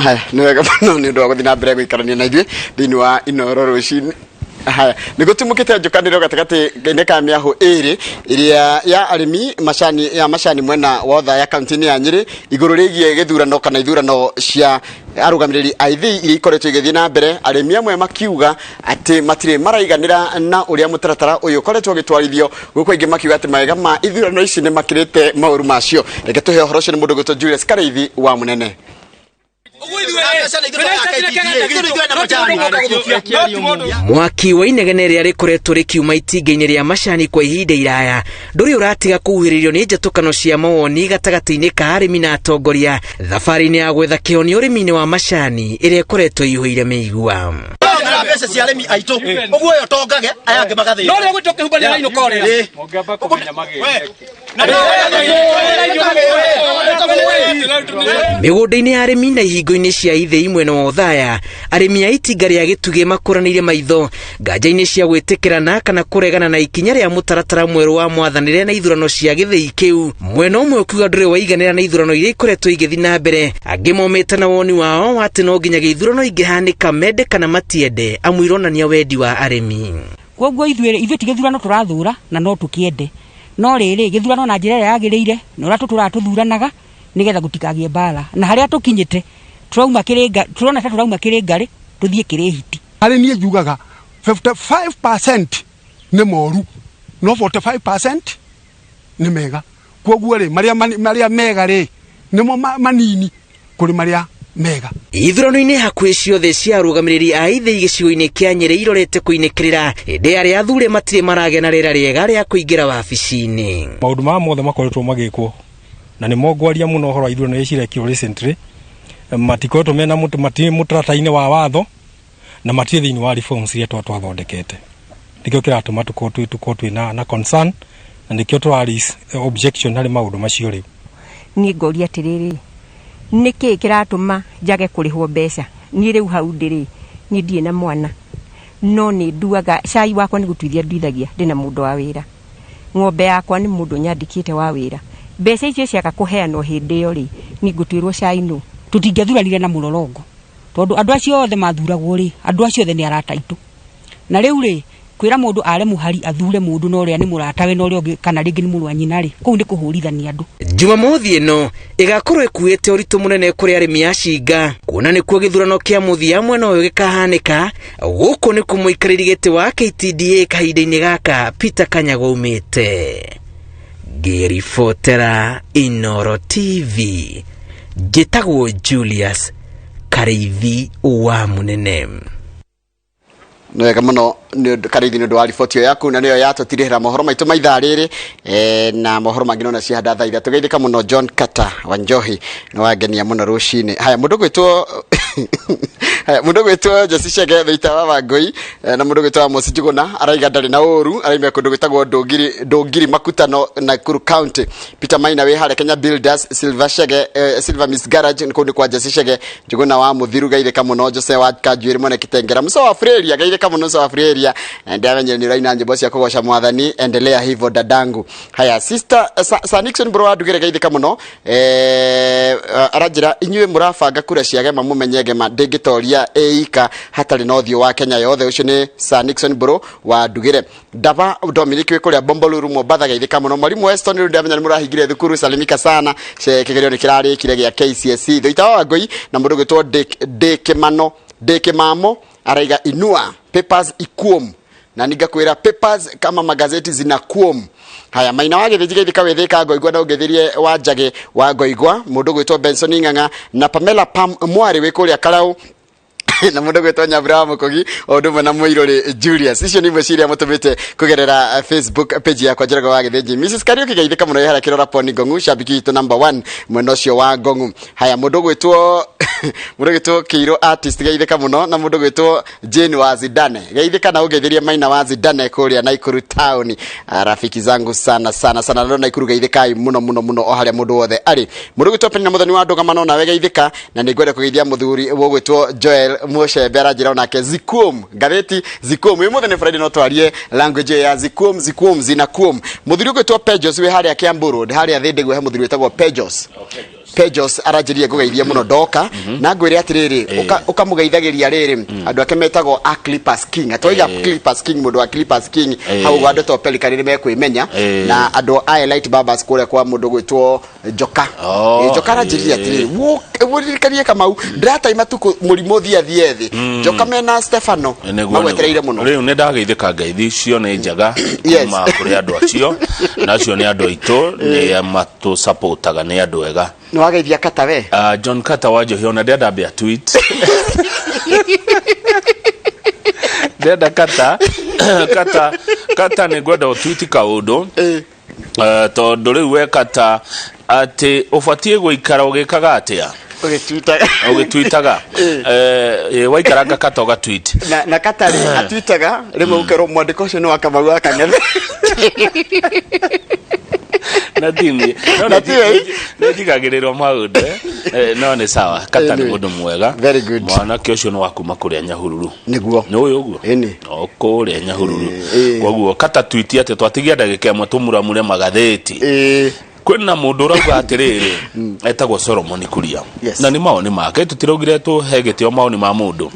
Haya, nĩ wega mũno nĩ ũndũ wa gũthiĩ na mbere gũikarania na ithuĩ thĩinĩ wa Inooro rũcinĩ. Haya, nĩ gũtumũkĩte njũkanĩro gatagatĩ-inĩ ka mĩahũ ĩrĩ ĩrĩa ya arĩmi macani ya macani mwena wa Othaya kaunti-inĩ ya Nyĩrĩ igũrũ rĩgiĩ gĩthurano kana ithurano cia arũgamĩrĩri a ithĩi iria ikoretwo igĩthiĩ na mbere. Arĩmi amwe makiuga atĩ matirĩ maraiganĩra na ũrĩa mũtaratara ũyũ ũkoretwo ũgĩtwarithio, gũkũ aingĩ makiuga atĩ mawega ma ithurano ici nĩ makĩrĩte maũru macio. Reke tũhe ũhoro ũcio nĩ mũndũ ũgwĩtwo Julius Karĩithi wa Mũnene. Mwaki wa inegene rĩrĩa rĩkoretwo rĩkiuma itinga-inĩ rĩa macani kwa ihinda iraya ndũrĩ ũratiga kũhuhĩrĩrio nĩ njatũkano cia mawoni gatagatĩ-inĩ ka arĩmi na atongoria thabarĩ-inĩ ya gwetha kĩhonia ũrĩmi-inĩ wa macani ĩrĩa ĩkoretwo ĩihũire mĩigua. Mbeca cia arĩmi aitũ ũguo yo tongage aya angĩ magathĩna. No rĩu gwĩtwo kĩhumbania na inũka ũrĩa. Mĩgũnda-inĩ ya arĩmi na ihingo-inĩ cia ithĩi mwena wa Othaya, arĩmi a itinga rĩa gĩtugĩ makũranĩire maitho nganja-inĩ cia gwĩtĩkĩrana kana kũregana na ikinya rĩa mũtaratara mwerũ wa mwathanĩre na ithurano cia gĩthĩi kĩu. Mwena ũmwe ũkiuga ndũrĩ waiganĩra na ithurano iria ikoretwo igĩthiĩ na mbere, angĩ momĩte na woni wao wa atĩ no nginya ithurano ingĩhanĩka mende kana matiende, amu ironania wendi wa arĩmi. Koguo ithuĩ ti gĩthurano tũrathũra na no tũkĩende, no rĩrĩ gĩthurano na njĩra ĩrĩa yagĩrĩire na ũrĩa tũtũraga tũthuranaga nĩgetha gũtikagĩe mbara. Na harĩa tũkinyĩte tũrauma kĩrĩ tũrona ta tũrauma kĩrĩ ngarĩ tũthiĩ kĩrĩ hiti. Harĩ niĩ njugaga 55% nĩ moru no 45% nĩ mega. Koguo rĩ marĩa mega rĩ nĩmo manini kũrĩ marĩa mega. Ithurano-inĩ hakuhĩ ciothe cia arũgamĩrĩri a ithĩi gĩcigo-inĩ kĩa Nyĩrĩ irorete kũinĩkĩrĩra hĩndĩ arĩa athure matirĩ maragĩa na rĩera rĩega rĩa kũingĩra wabici-inĩ. Maũndũ maya mothe makoretwo magĩkwo na nĩ mongwaria mũno ũhoro wa ithurano iria cirekirwo recently, matikoretwo mena matirĩ mũtaratara-inĩ wa watho na matirĩ thĩinĩ wa reforms iria twathondekete. Nĩkĩo kĩratũma tũkorwo twĩ na concern na nĩkĩo tũra raise objection harĩ maũndũ macio rĩu. Niĩ ngoria atĩrĩrĩ, nĩkĩ kĩratũma njage kũrĩhwo mbeca? Niĩ rĩu hau ndĩrĩ, niĩ ndirĩ na mwana, no nĩ nduaga cai wakwa nĩ gũtuithia nduithagia, ndĩna mũndũ wa wĩra, ng'ombe yakwa nĩ mũndũ nyandĩkĩte wa wĩra. Mbeca icio ciaga kũheanwo hĩndĩ ĩyo rĩ, niĩ ngũtuĩrwo cai nũ? Tũtingĩathuranire na mũrorongo tondũ andũ acio othe mathuragwo rĩ, andũ acio othe nĩ arata aitũ. Na rĩu rĩ, kwĩra mũndũ are mũhari athure mũndũ na ũrĩa nĩ mũratawe na ũrĩa ũngĩ kana rĩngĩ nĩ mũrũ wa nyina rĩ, kũu nĩ kũhũrithania andũ. Jumamothi ĩno ĩgakorwo ĩkuĩte ũritũ mũnene kũrĩ arĩmi a Cinga, kuona nĩkuo gĩthurano kĩa mũthia mwena ũyũ gĩkahanĩka. Gũkũ nĩkuo mũikarĩri gĩtĩ wa KTDA kahinda-inĩ gaka Peter Kanyago aumĩte. Ngĩribotera Inooro TV, njĩtagwo Julius Karĩithi wa Mũnene. Nĩ wega mũno nĩ ũndũ Karĩithi nĩ ũndũ wa riboti ĩyo yaku, na nĩyo yatũtirĩhĩra mohoro maitũ ma ithaa rĩrĩ, na mohoro mangĩ nona cihanda thaa ithatũ. Geithĩka mũno John Carter wa Njohi, nĩ wangenia mũno rũcinĩ. Haya, mũndũ gwĩtwo haya, mũndũ gwĩtwo Jesse Chege Thĩita wa Wangũi, na mũndũ gwĩtwo Amos Njuguna araiga ndarĩ na ũru, araimia kũndũ gwĩtagwo Ndũngiri Makutano, Nakuru County. Peter Maina wĩ harĩa Kenya Builders, Silver Chege, Silver Miss Garage kũu nĩ kwa Jesse Chege. Njuguna wa Mũthiru geithĩka mũno, Jose wa Kanjuĩrĩ mwene Kitengera, Musa wa Freria geithĩka mũno, Musa wa Freria, na ndamenyire nĩ ũraina nyĩmbo cia kũgoca Mwathani, endelea hivyo dadangu. Haya, sister Sir Nixon Mbũrũ wa Ndugĩre geithĩka mũno, aranjĩra inyuĩ mũrabanga kura cia Gema mũmenye Gema ndĩngĩtoria ĩika hatarĩ na ũthiũ wa Kenya yothe. Ũcio nĩ Sir Nixon Mbũrũ wa Ndugĩre. Ndaba Dominic wĩ kũrĩa Bombolulu Mombatha geithĩka mũno. Mwalimu Weston rĩu ndamenya nĩ mũrahingire thukuru, salimika sana, kĩgerio nĩ kĩrarĩkire gĩa KCSE. Thũita wa Wangũi na mũndũ gwĩtwo Dick Kimamo araiga inua papers ikuom, na ningakwĩra papers kama magazeti zinakuom. Haya, Maina wa Gĩthĩnji geithĩka wĩthĩka Ngoigwa na ũngĩthirie wa Njagĩ wa Ngoigwa, mũndũ gwĩtwo Benson Ng'ang'a na Pamela Pam Mwarĩ wĩ kũrĩa Karau na mũndũ gwĩtwo Nyambura wa Mũkogi o ũndũ ũmwe na Mũirũrĩ Julius. Icio nĩ imwe cia iria mũtũmĩte kũgerera Facebook page yakwa Njoroge wa Gĩthĩnji. Mrs Kariuki geithĩka mũno harĩa kĩrora Poni Ngong'u, shabiki witũ number 1 mwena ũcio wa Ngong'u. Haya, mũndũ gwĩtwo Kĩirũ artist geithĩka mũno na mũndũ gwĩtwo Jane wa Zidane geithĩka na ũngeithĩrie Maina wa Zidane kũrĩa Naikuru town. Rafiki zangu sana sana sana na Naikuru geithĩkai mũno mũno mũno o harĩa mũndũ wothe arĩ. Mũndũ gwĩtwo Penina Mũthoni wa Ndũgamano nawe geithĩka, na nĩ ngwenda kũgeithia mũthuri ũgwĩtwo Joel Mũcembe aranjĩra onake Zikuom ngathĩti Zikuom. Ũmũthĩ nĩ Friday, no twarie language ya Zikuom, Zikuom zinakuom. Mũthuri ũgwĩtwo Pejos wĩ harĩa Kiambu Road harĩa Thĩndĩgwe, he mũthuri wĩtagwo Pejos. Pejos aranjĩrire ngũgeithie mũno ndoka na ngwĩre atĩrĩrĩ, ũkamũgeithagĩria rĩrĩ andũ ake metagwo a Clippers King. Atwaiga Clippers King, mũndũ wa Clippers King hau ũguo andũ to Pelican nĩ mekwĩmenya, na andũ a Elite Barbers kũrĩa kwa mũndũ gwĩtwo Njoka. Njoka aranjĩrire atĩrĩrĩ, ũririkanie Kamau ndĩrataima tukũ mũrimũ thia thie thĩ. Njoka mena Stefano magwetereire mũno. Rĩu nĩ ndageithĩka ngeithi icio nĩ njega kuma kũrĩ andũ acio, na acio nĩ andũ aitũ, nĩ matũsupportaga, nĩ andũ ega. Nĩ wageithia Kata we? John Carter wa Njohi ona ndĩrenda ambia tweet. Ndĩrenda Kata, Kata, Kata nĩ ngwenda ũtwiti kaũndũ. Tondũ rĩu we Kata atĩ ũbatiĩ gũikara ũgĩkaga atĩa? Ũgĩtwitaga. Ũgĩtwitaga. Waikaranga Kata ũgatwit. Na Kata rĩ atwitaga rĩmwe ũkerwo mwandĩko ũcio nĩ wa Kamau wa Kang'ethe. Na tini. No Na ti we? nĩ njigagĩrĩrwo maũndũ. No nĩ sawa. Kata nĩ mũndũ mwega. Very good. Mwanake ũcio nĩ wa kuma kũrĩa Nyahururu. Nĩguo. Nĩ ũyũ ũguo? Ĩni. O kũrĩa Nyahururu. Koguo Kata tweet atĩ twatigia ndagĩka ĩmwe tũmuramure magathĩti. Kwĩna mũndũ ũrauga atĩrĩrĩ, etagwo Solomon Kuria. Na nĩ maoni make, tũtiraugire tũhe gĩtĩo maoni ma mũndũ.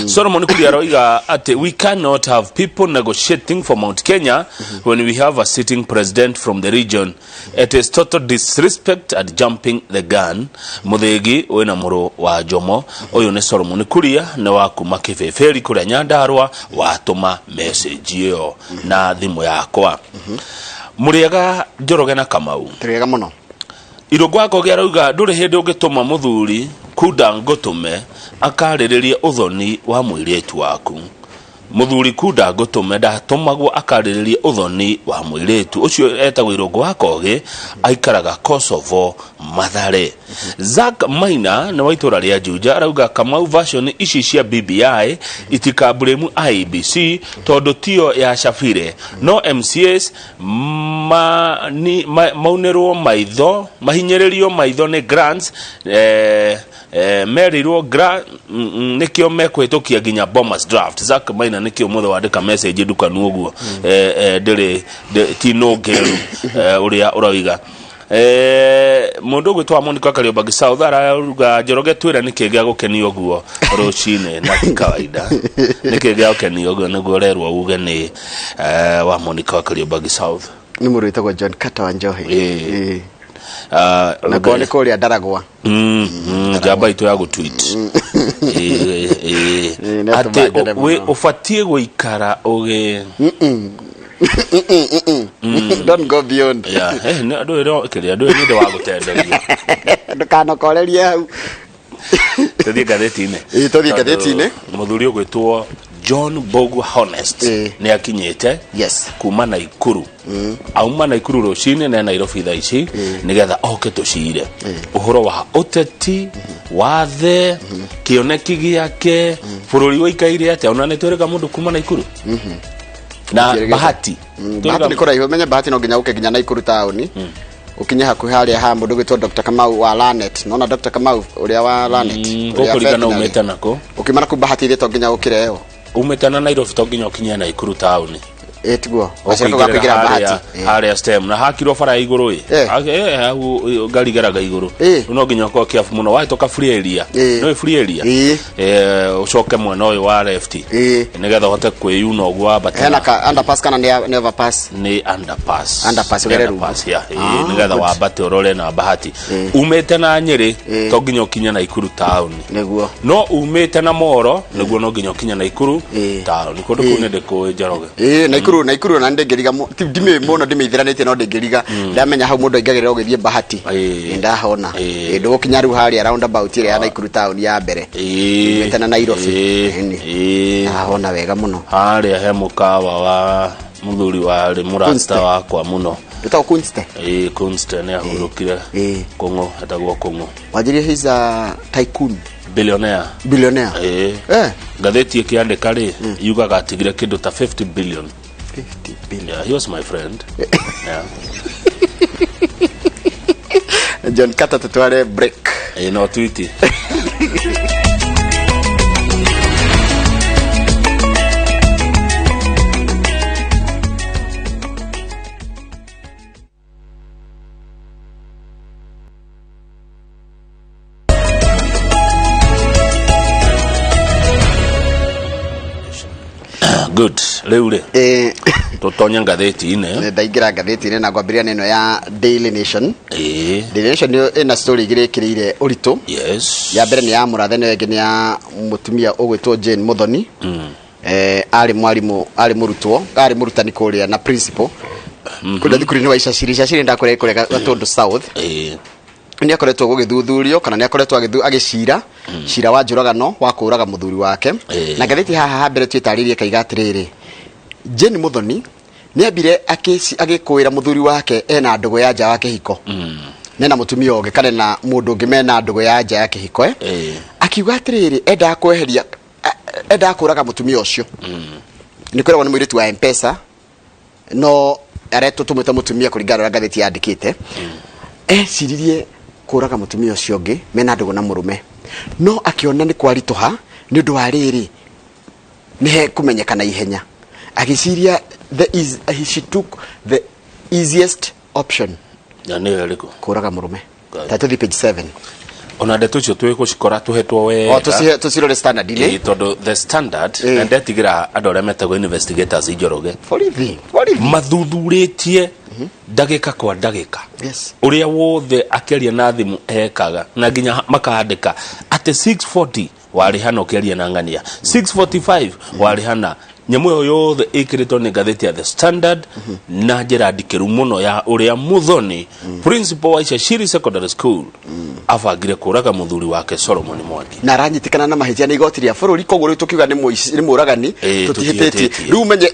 Solomon Kuria aroiga atĩ we cannot have people negotiating for Mount Kenya when we have a sitting president from the region. It is total disrespect and jumping the gun. Muthĩgi wĩna mũrũ wa Jomo. Ũyũ nĩ Solomon Kuria nĩ wa kuma Kĩbĩbĩri kũrĩa Nyandarua watũma message ĩyo na thimũ yakwa. Mũrĩega Njoroge na Kamau. Tũrĩega mũno. Irũngũ wa Kogi arauga ndũrĩ hĩndĩ ũngĩtũma mũthuri kunda ngũtũme akarĩrĩrie ũthoni wa mũirĩtu waku. Mũthuri kunda ngũtũme ndatũmagwo akarĩrĩrie ũthoni wa mũirĩtu ũcio etagwo Irũngũ wa Kogi aikaraga Kosovo Mathare. Zack Maina nĩ wa itũra rĩa Juja arauga Kamau version ici cia BBI itikaburĩmu IEBC tondũ tiyo ya Shafire no MCAs ma, ni, ma, maunĩrwo maitho mahinyĩrĩrio maitho nĩ grants eh, eh, merirwo gra, nĩkĩo mekũhĩtũkia nginya Bomas draft. Zack Maina nĩkĩo mũthĩ wandĩka message ndukanu ũguo eh, eh, ndĩrĩ ti nũngĩru eh, ũrĩa ũroiga. Mũndũ ũgwĩtwo wa Monica Kariobangi South arauga Njoroge twĩre nĩkĩ gĩa gũkenia ũguo rũcinĩ na ti kawaida nĩkĩ gĩa gũkenia ũguo nĩguo ũrerwo uge nĩ wa Monica wa Kariobangi South. Nĩ mũndũ wĩtagwo John Carter wa Njohi. Ĩĩ. Na korwo nĩ kũrĩa Ndaragwa. Njamba itũ ya gũtweet. Ĩĩ, nĩ atĩ atũmangĩre mũno. Ũbatiĩ gũikara ũgĩ Don't go beyond. Yeah, ndũĩ kĩrĩa ndũĩ nĩ ũndũ wa gũtenderia. Ndũkanokorerie hau. Tũthiĩ ngathĩti-inĩ. Ĩĩ, tũthiĩ ngathĩti-inĩ. Mũthuri ũgwĩtwo John Mbugua Honest nĩ akinyĩte kuma Naikuru. Auma Naikuru rũcinĩ na Nairobi thaa ici nĩgetha oke tũcire ũhoro wa ũteti wathe kĩoneki gĩake bũrũri ũikaire atĩa ona nĩ twĩrĩga mũndũ kuma Naikuru na Twĩrĩgĩte. Bahati. Bahati nĩ kũraihu menye Bahati no nginya ũke nginya Naikuru taũni ukinye hakuhĩ harĩa ha mũndũ ũgwĩtwo Dr. Kamau wa Lanet. Nona Dr. Kamau ũrĩa wa Lanet ũrĩa Gũkũringana veterinary. umĩte nako. Ũkiuma na kuu Bahati ithe to nginya ũkĩre ĩyo. Umĩte na Nairobi to nginya ũkinye Naikuru taũni. Ĩ tiguo. Gacoka ũgakũingĩra Bahati. Harĩa stem na hakirwo bara ya igũrũ ĩ. Hau ngari igeraga igũrũ. Rĩu no nginya ũkorwo kĩabu mũno wahĩtũka free area. Nĩ free area. Ũcoke mwena ũyũ wa left. Nĩgetha ũhote kwĩyuna ũguo wambate. Hena ka underpass kana nĩ overpass? Nĩ underpass. Underpass, Nĩ ũgere rungu. underpass, yeah. Ĩĩ, Ah, nĩgetha good. wambate ũrore na Bahati. Umĩte na Nyĩrĩ to nginya ũkinye Naikuru taũni. Nĩguo. No umĩte na Moro nĩguo no nginya ũkinye Naikuru taũni. Kũndũ kũu nĩ ndĩkũĩ Njoroge. Ĩĩ, Naikuru ona ndĩngĩriga ndimĩũĩ mũno ndĩmĩithĩranĩtie no ndĩngĩriga ndamenya hau mũndũ aingagĩrĩra ũgĩthiĩ Bahati. Nĩ ndahona. Ĩĩ, ndũgũkinya rĩu harĩa roundabout ĩrĩa ya Naikuru taũni ya mbere. Umĩte na Nairobi. Ĩni. Ndahona wega mũno. Harĩa he mũkawa wa mũthuri warĩ mũrata Kunste. wakwa mũno. Wĩtagwo Kunste? Ĩĩ, Kunste nĩ ahurũkire. Kũng'ũ, etagwo Kũng'ũ. Wanjĩrire he's a tycoon. Billionaire. Billionaire. Ĩĩ. Ngathĩti ĩkĩandĩka rĩ, yugaga atigire kĩndũ ta 50 billion. 50 billion. Yeah, he was my friend. Yeah. John Carter tutware break. Ĩĩ, no tweet. Good. Rĩu rĩ tũtonye ngathĩti-inĩ. Ndaingĩra ngathĩti-inĩ na ngwambĩrĩria na ĩno ya Daily Nation. Daily Nation nĩyo ĩna story igĩrĩ ĩkĩrĩire ũritũ. Yes. Ya mbere nĩ ya Mũrathe na ĩyo ĩngĩ nĩ ya mũtumia ũgwĩtwo Jane Muthoni. Arĩ mwarimũ, arĩ mũrutwo, arĩ mũrutani kũrĩa na principal kũrĩa thukuru-inĩ wa Icaciri. Icaciri ndakwĩra ĩ kũrĩa Gatũndũ South. Nĩ akoretwo gũgĩthuthurio kana nĩ akoretwo agĩcira cira wa njũragano wa kũũraga mũthuri wake. Na ngathĩti haha ha mbere twĩtarĩrie kaiga atĩrĩrĩ, Jane Muthoni nĩ ambire agĩkũĩra mũthuri wake ena ndũgũ ya nja wa kĩhiko. Nena mũtumia ũngĩ kana na mũndũ ũngĩ mena ndũgũ ya nja ya kĩhiko. Akiuga atĩrĩrĩ, endaga kweheria, endaga kũraga mũtumia ũcio. Nĩ kwĩragwo nĩ mũirĩtu wa M-Pesa, no aretwo tũmwĩte mũtumia kũringana na ũrĩa ngathĩti yandĩkĩte. Eciririe kũraga mũtumia ũcio ũngĩ mena ndũgũ na mũrũme, no akĩona nĩ kwaritũha nĩ ũndũ wa rĩrĩ nĩ hekũmenyeka na ihenya. Agĩciria she took the easiest option. Na nĩ ĩrĩkũ? Kũraga mũrũme. Ta tũthiĩ page 7. Ona ndeto icio twĩ gũcikora tũhetwo wega. O tũcirore Standard-inĩ. Ĩĩ, tondũ The Standard na ndetigĩra andũ arĩa metagwo investigators Njoroge. Borithi, borithi. Mathuthurĩtie ndagĩka kwa ndagĩka. Ũrĩa wothe akĩaria na thimũ ekaga na nginya makandĩka atĩ 640 warĩ hana ũkĩaria na ng'ania 645 warĩ hana nyamũ ĩyo yothe ĩkĩrĩtwo nĩ ngathĩti ya The Standard na njĩra ndikĩru mũno ya ũrĩa Muthoni principal wa Icaciri Secondary School abangire kũraga mũthuri wake Solomon Mwangi. Na aranyitikana na mahĩtia nĩ igoti rĩa bũrũri, koguo rĩu tũkiuga nĩ mũici, nĩ mũragani, tũtihĩtĩtie. Tũtihĩtĩtie. Rĩu menye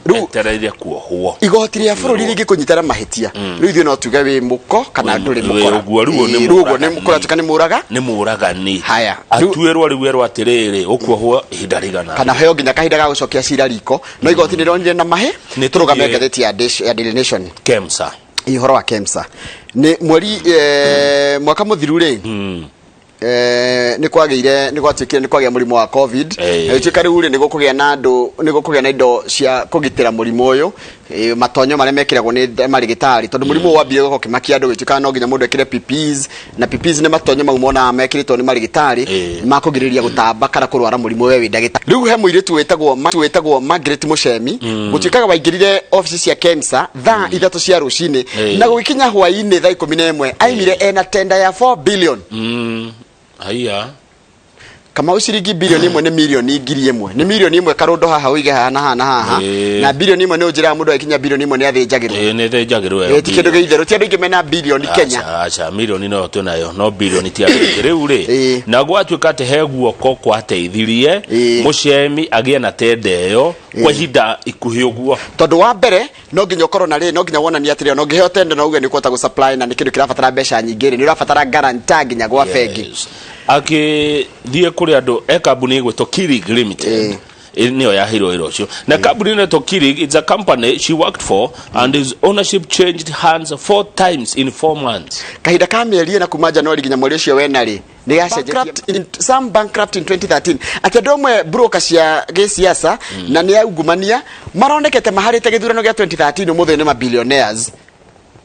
rĩu etereire kuohwo. Igoti rĩa bũrũri rĩngĩkũnyita na mahĩtia, rĩu ithuĩ no tuge wĩ mũko kana ndũrĩ mũkora. Ũguo rĩu nĩ Ĩĩ, rĩu ũguo nĩ mũragani. kũratuĩka nĩ mũraga. Nĩ mũragani. Haya. Atuĩrwo rĩu erwo atĩrĩrĩ, ũkuohwo ihinda rĩigana kana heo nginya kahinda ga gũcokia cira riko, no igoti nĩ rĩronire na mahĩ. Nĩ tũrũgame tũthiĩ- ngathĩti ya Daily Nation. KEMSA. Ĩ, ũhoro wa KEMSA nĩ mweri mwaka mũthiru rĩ, nĩ kwagĩire, nĩ gwatuĩkire nĩ kwagĩa mũrimũ wa COVID. Na gĩtuĩka rĩu rĩ, nĩ gũkũgĩa na andũ, nĩ gũkũgĩa na indo cia kũgitĩra mũrimũ ũyũ, matonyo marĩa mekĩragwo nĩ marĩgĩtarĩ, tondũ mũrimũ ũyũ wambire gũka ũkĩmakia andũ, gĩtuĩka no nginya mũndũ ekĩre PPEs, na PPEs nĩ matonyo mau monaga mekĩrĩtwo nĩ marĩgĩtarĩ ma kũgirĩrĩria gũtamba kana kũrwara mũrimũ we wĩ ndagĩtarĩ. Rĩu he mũirĩtu wĩtagwo Margaret Mũcemi, gũtuĩkaga waingĩrire obici cia KEMSA thaa 3 cia rũcinĩ, na gũgĩkinya hwaĩ-inĩ thaa 11 aimire ena tenda ya 4 billion. Haiya. Kamau, ciringi 1 billion nĩ 1,000,000, nĩ 1 million karũndo haha ũige haha na haha na haha. Na 1 billion nĩ ũnjĩraga mũndũ agĩkinya 1 billion nĩ athĩnjagĩrwo. Ĩĩ, nĩ thĩnjagĩrwo ĩyo. Ti kĩndũ gĩa itherũ, ti andũ aingĩ mena bilioni Kenya. Aca, aca, milioni no twĩnayo, no bilioni ti andũ aingĩ. Rĩu rĩ, na gwatuĩka atĩ he guoko gwateithirie mũcemi agĩe na tenda ĩyo kwa ihinda ikuhĩ ũguo. Tondũ wa mbere no nginya ũkorwo na rĩ, no nginya wonanie atĩrĩ, ona ũngĩheo tenda no uge nĩ ũkũhota gũ supply na nĩ kĩndũ kĩrabatara mbeca nyingĩ rĩ, nĩ ũrabatara guarantor nginya gwa bengi. Akĩthiĩ kũrĩ andũ e kambuni ĩgwĩtwo Kirig Limited. Nĩyo yaheirwo wĩra ũcio na kambuni ĩno ĩtwo Kirig, it's a company she worked for and his ownership changed hands four times in 4 months. Kahinda ka mĩeri 4 kuma Januari nginya mweri ũcio wena rĩ, nĩ gacenjetie. Some bankrupt in 2013, atĩ andũ amwe broker cia gĩsiasa na nĩ aungumania maronekete maharĩte gĩthurano gĩa 2013, ũmũthĩ nĩ mabillionaires,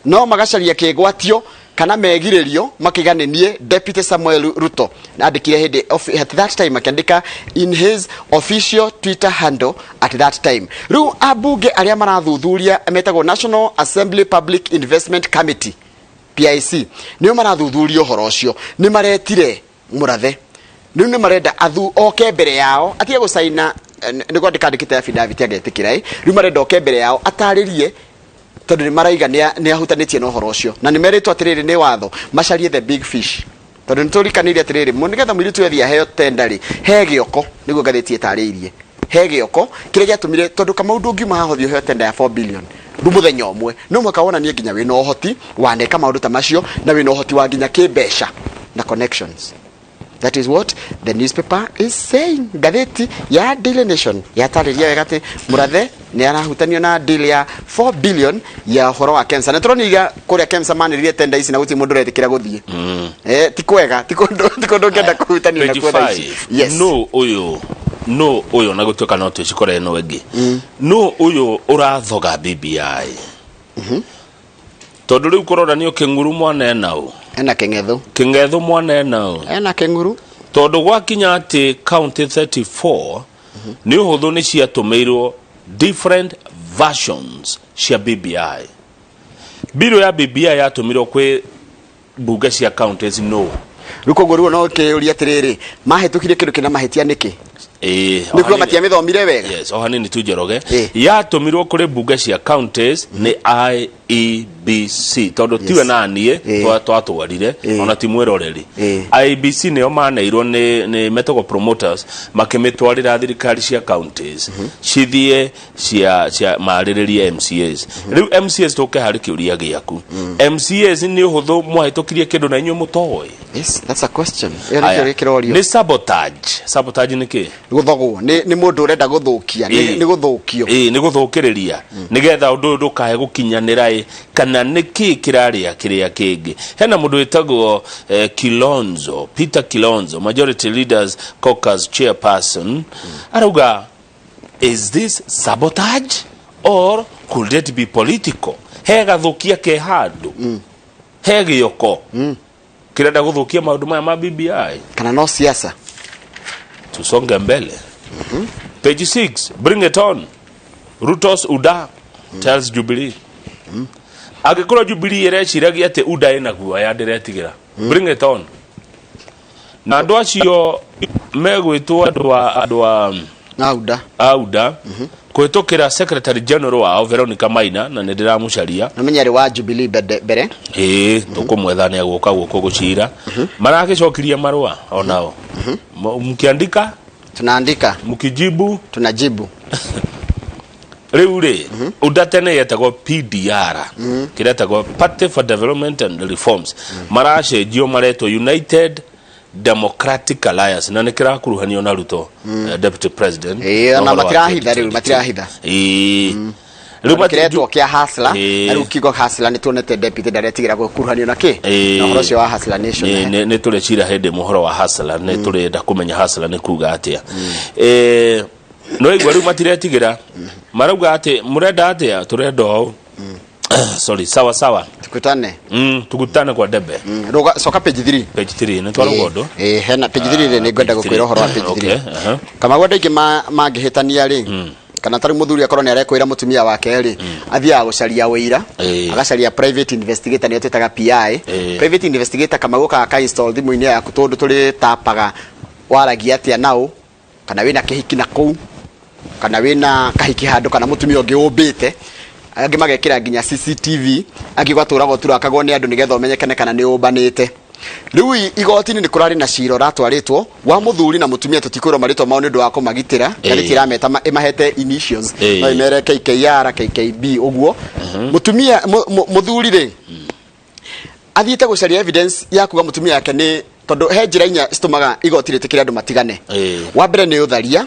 no magacaria kĩgwatio kana megirĩrio makiga nĩ niĩ Deputy Samuel Ruto andĩkire hĩndĩ at that time, akĩandĩka in his official Twitter handle at that time. Rĩu ambunge arĩa marathuthuria metagwo National Assembly Public Investment Committee, PIC, nĩo marathuthuria ũhoro ũcio. Nĩ maretire mũrathe, rĩu nĩ marenda athu oke mbere yao atige gũcaina, nĩ kwandĩka andĩkĩte affidavit agetĩkĩra. Rĩu marenda oke mbere yao atarĩrie, tondũ nĩ maraiga nĩ ahutanĩtie na ũhoro ũcio, na nĩ merĩtwo atĩrĩrĩ, nĩ watho macarie the big fish, tondũ nĩ tũrikanĩire atĩrĩrĩ, nĩgetha mũirĩtu athiĩ aheo tenda rĩ, he gĩoko, nĩguo ngathĩti ĩtarĩirie, he gĩoko kĩrĩa gĩatũmire, tondũ Kamau ndũngiuma haha ũthiĩ ũheo tenda ya 4 billion ndu mũthenya ũmwe, no mũhaka wonanie nginya wĩna ũhoti waneka maũndũ ta macio, na wĩna ũhoti wa nginya kĩmbeca na connections. That is what the newspaper is saying. Ngathĩti ya Daily Nation yatarĩria wega atĩ mũrathe nĩ arahutanio na deal ya 4 billion ya ũhoro wa KEMSA, na tũroniga kũrĩa KEMSA manĩrĩrie tenda ici na gũtirĩ mũndũ ũretĩkĩra gũthiĩ. Ti kwega, ti kũndũ ũngĩenda kũhutanio nakuo thaa ici. 25. No ũyũ, no ũyũ, na gũtuĩka no twĩcikore ĩno ĩngĩ, no ũyũ ũrathoga BBI, tondũ rĩu kũronanio kĩng'uru mwana ena ũ. Ena kĩng'ethu. Kĩng'ethu mwana ena ũ. Ena kĩng'uru. Tondũ gwakinya atĩ county 34 nĩ ũhũthũ nĩ ciatũmĩirwo different versions cia BBI. Mbirũ ya BBI yatũmirwo kwĩ mbunge cia counties, no Rĩu koguo rĩu no kĩũria atĩrĩrĩ, mahĩtũkirie kĩndũ kĩna mahĩtia nĩkĩ? Nĩ kuga matiamĩthomire wega. Yes, o hanini tu Njoroge. Yatũmirwo kũrĩ mbunge cia counties nĩ IEBC, tondũ tiwe na niĩ twatwarire, ona ti mwĩroreri. IEBC nĩo maneirwo nĩ metagwo promoters, makĩmĩtwarĩra thirikari cia counties cithiĩ cia marĩrĩrie MCAs. Rĩu MCAs, tũke harĩ kĩũria gĩaku, MCAs nĩ ũhũthũ mwahĩtũkirie kĩndũ na inyuĩ mũtoĩ? Yes, that's a question. Ĩyo nĩ kĩũria kĩrorio. Nĩ sabotage. Sabotage nĩ kĩ? Gũthogwo nĩ mũndũ ũrenda gũthũkia, nĩ gũthũkio. Ĩĩ, nĩ gũthũkĩrĩria nĩgetha ũndũ ũyũ ndũkae gũkinyanĩra. Ĩ kana nĩ kĩ kĩrarĩa kĩrĩa kĩngĩ? Hena mũndũ wĩtagwo Kilonzo, Peter Kilonzo, Majority Leaders Caucus chairperson, arauga, "Is this sabotage or could it be political?" He gathũkia ke handũ, he gĩoko. Kĩrenda gũthũkia maũndũ maya ma BBI. Kana no siasa. Tusonge mbele. Page 6, bring it on. Ruto's UDA tells Jubilee. Angĩkorwo Jubilee ĩreciragia atĩ UDA ĩna guoya ndĩretigĩra. Bring it on. Na andũ acio megwĩtwo andũ a andũ a a UDA. A UDA kũhĩtũkĩra secretary general wao Veronica Maina na nĩ ndĩramũcaria. Namenya arĩ wa Jubilee mbere. Ĩĩ, tũkũmwetha nĩ agũka gũkũ gũcira. Maragĩcokirie marũa onao. Mkiandika tunaandika, mkijibu tunajibu. Rĩu rĩ, UDA tene yetagwo PDR, kĩrĩa etagwo Party for Development and Reforms, maracenjio maretwo United Democratic Alliance na nĩ kĩrakuruhanio na Ruto, deputy president. Ĩĩ, ona Na ũhoro wa matirahitha rĩu, 2022. matirahitha. Ĩĩ. Rĩu Kĩretwo kĩa Hustler. Ĩĩ. Na rĩu kiugo Hustler nĩ tuonete deputy ndaretigĩra gũkuruhanio na kĩ Ĩĩ. na ũhoro ũcio wa Hustler Nation. Nĩ tũrecira hĩndĩ ĩmwe ũhoro wa Hustler, nĩ tũrenda kũmenya Hustler nĩ kuga atĩa. No igua rĩu matiretigĩra, marauga atĩ mũrenda atĩa, tũrenda ũũ, sorry, sawa sawa. Tukutane. Tukutane kwa debe. Ruga coka page 3. Page 3 nĩ twarauga ũndũ. Ĩĩ, hena page 3 rĩ, nĩ ngwenda Page gũkwĩra ũhoro wa 3. page 3. Okay, aha. Kamau, andũ aingĩ mangĩhĩtania rĩ, kana tarĩu mũthuri akorwo nĩ arekwĩra mũtumia wake rĩ, athiaga gũcaria ũira, agacaria private investigator, nĩyo twĩtaga PI. Private investigator, Kamau, ũkaga ka install thimũ-inĩ yaku tũndũ tũrĩ tapaga waragia atĩa nao, kana wĩna kĩhiki na kũu, kana wĩna kahiki handũ, kana mũtumia ũngĩ ũmbĩte. Angĩ magekĩra nginya CCTV, angĩ ũgatũraga ũturakagwo nĩ andũ nĩgetha ũmenyekane kana nĩ ũmbanĩte. Rĩu igoti-inĩ nĩ kũrarĩ na cira ũratwarĩtwo wa mũthuri na mũtumia, tũtikwĩrwo marĩtwa mao nĩ ũndũ wa kũmagitĩra. Ngathĩti ĩrameta ĩmahete initials, no ĩmere KKR, KKB ũguo. Mũtumia mũthuri rĩ, athiĩte gũcaria evidence ya kuga mũtumia wake nĩ, tondũ he njĩra inya citũmaga igoti rĩtĩkĩre andũ matigane. Wa mbere nĩ ũtharia.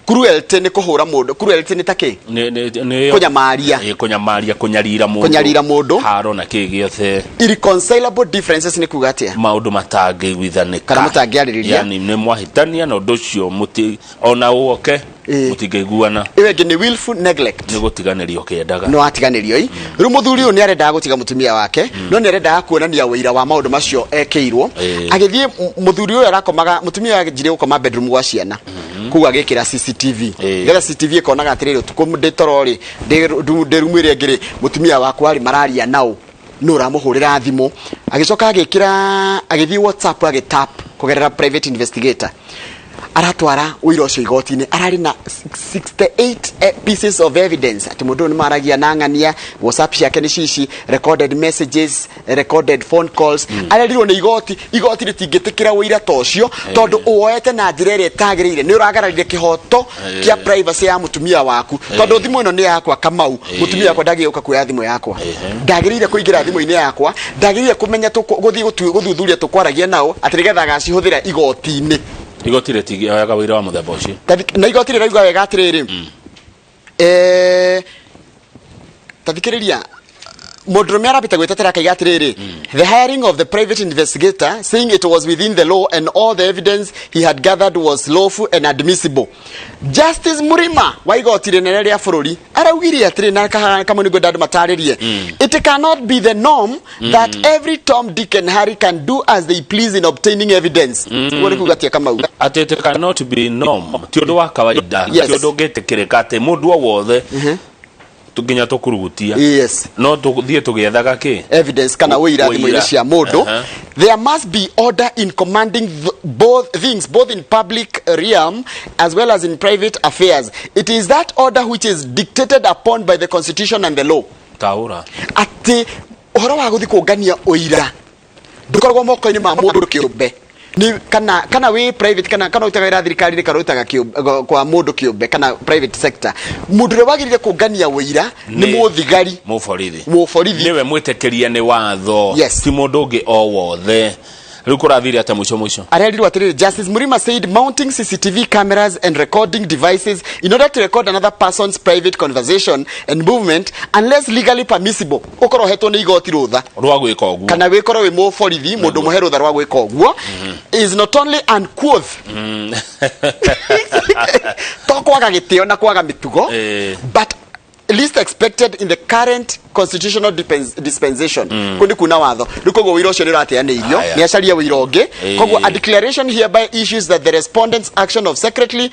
Cruelty nĩ kũhũra mũndũ. Cruelty nĩ ta kĩ? Nĩ Kũnyamaria. Kũnyamaria, kũnyarira mũndũ. Kũnyarira mũndũ. Haro na kĩ gĩothe. Irreconcilable differences nĩ kuga atĩa? Maũndũ matangĩiguithanĩka. Kana mũtangĩarĩrĩria. Yani nĩ mwahĩtania na ũndũ ũcio mũti ona woke mũtingĩiguana. Ĩyo ĩngĩ nĩ willful neglect. Nĩ gũtiganĩrio kĩendaga. No atiganĩrio i rĩu mũthuri ũyũ nĩ arendaga gũtiga mũtumia wake, no nĩ arendaga kuonania ũira wa maũndũ macio ekĩirwo. Agĩthiĩ mũthuri ũyũ arakomaga, mũtumia ũyũ anjirie gũkoma bedroom gwa ciana kũu, agĩkĩra CCTV nĩgetha CCTV ĩkonaga atĩrĩrĩ, ũtukũ ndĩ toro rĩ, ndĩ rumu ĩrĩa ĩngĩ rĩ, mũtumia wakwa rĩ, mararia nao, nũ ũramũhũrĩra thimũ. Agĩcoka agĩkĩra, agĩthiĩ WhatsApp, agĩtap kũgerera private investigator, aratwara ũira ũcio igoti-inĩ. Ararĩ na 68 pieces of evidence atĩ mũndũ ũyũ nĩ maragia na ng'ania, WhatsApp ciake nĩ cici, recorded messages, recorded phone calls. Arerirwo nĩ igoti, igoti rĩtingĩtĩkĩra ũira ta ũcio tondũ ũwoete na njĩra ĩrĩa ĩtagĩrĩire, nĩ ũragararire kĩhoto kĩa privacy ya mũtumia waku, tondũ thimũ ĩno nĩ yakwa, Kamau. Mũtumia wakwa ndagĩũka kuoya thimũ yakwa, ndagĩrĩire kũingĩra thimũ-inĩ yakwa, ndagĩrĩire kũmenya gũthiĩ gũthuthuria tũkwaragia nao atĩ nĩgetha agacihũthĩra igoti-inĩ. Igoti rĩtingĩoyaga wĩra wa mũthemba ũcio. Na igoti rĩrauga wega atĩrĩrĩ, tathikĩrĩria, mũndũrũme arambĩte gwĩtetera akaiga atĩrĩrĩ, the hiring of the private investigator, saying it was within the law and all the evidence he had gathered was lawful and admissible. Justice Murima wa igoti rĩnene rĩa bũrũri araugire atĩrĩ, na kamwe nĩguo andũ matarĩrie, it cannot be the norm that every Tom, Dick and Harry can do as they please in obtaining evidence. Ũguo nĩ kuga atĩa, Kamau? Atĩ it cannot be norm, ti ũndũ wa kawaida, ti ũndũ ũngĩtĩkĩrĩka atĩ mũndũ o wothe nginya tũkurugutia, no tũthiĩ tũgĩethaga kĩ? Evidence kana ũira thimũ-inĩ cia mũndũ. There must be order in commanding both things, both in public realm as well as in private affairs. It is that order which is dictated upon by the constitution and the law. Taũra. Atĩ ũhoro wa gũthiĩ kũngania ũira ndũkoragwo moko-inĩ ma mũndũ kĩũmbe, nĩ kana wĩ private, kana ũrutaga wĩra thirikari-inĩ, kana ũrutaga kwa mũndũ kĩũmbe kana private sector, mũndũ ũrĩa wagĩrĩire kũngania ũira nĩ mũthigari. Mũborithi. Mũborithi. Nĩwe mwĩtĩkĩrie nĩ watho, ti mũndũ ũngĩ o wothe. Rĩu kũrathire atĩa mũico mũico? Arerirwo atĩrĩrĩ, Justice Murima said mounting CCTV cameras and recording devices in order to record another person's private conversation and movement, unless legally permissible, ũkorwo ũhetwo nĩ igoti rũtha rwa gwĩka ũguo, kana wĩkorwo wĩ mũborithi, mũndũ mũhe rũtha rwa gwĩka ũguo, is not only uncouth, to kwaga gĩtĩo na kwaga mĩtugo, but Least expected in the current constitutional dispensation. Kå nä kuna watho rä koguo wä ra å cio nä å rateanä Aya. nä acarie wä ra å ngä. Koguo a declaration hereby issues that the respondents action of secretly,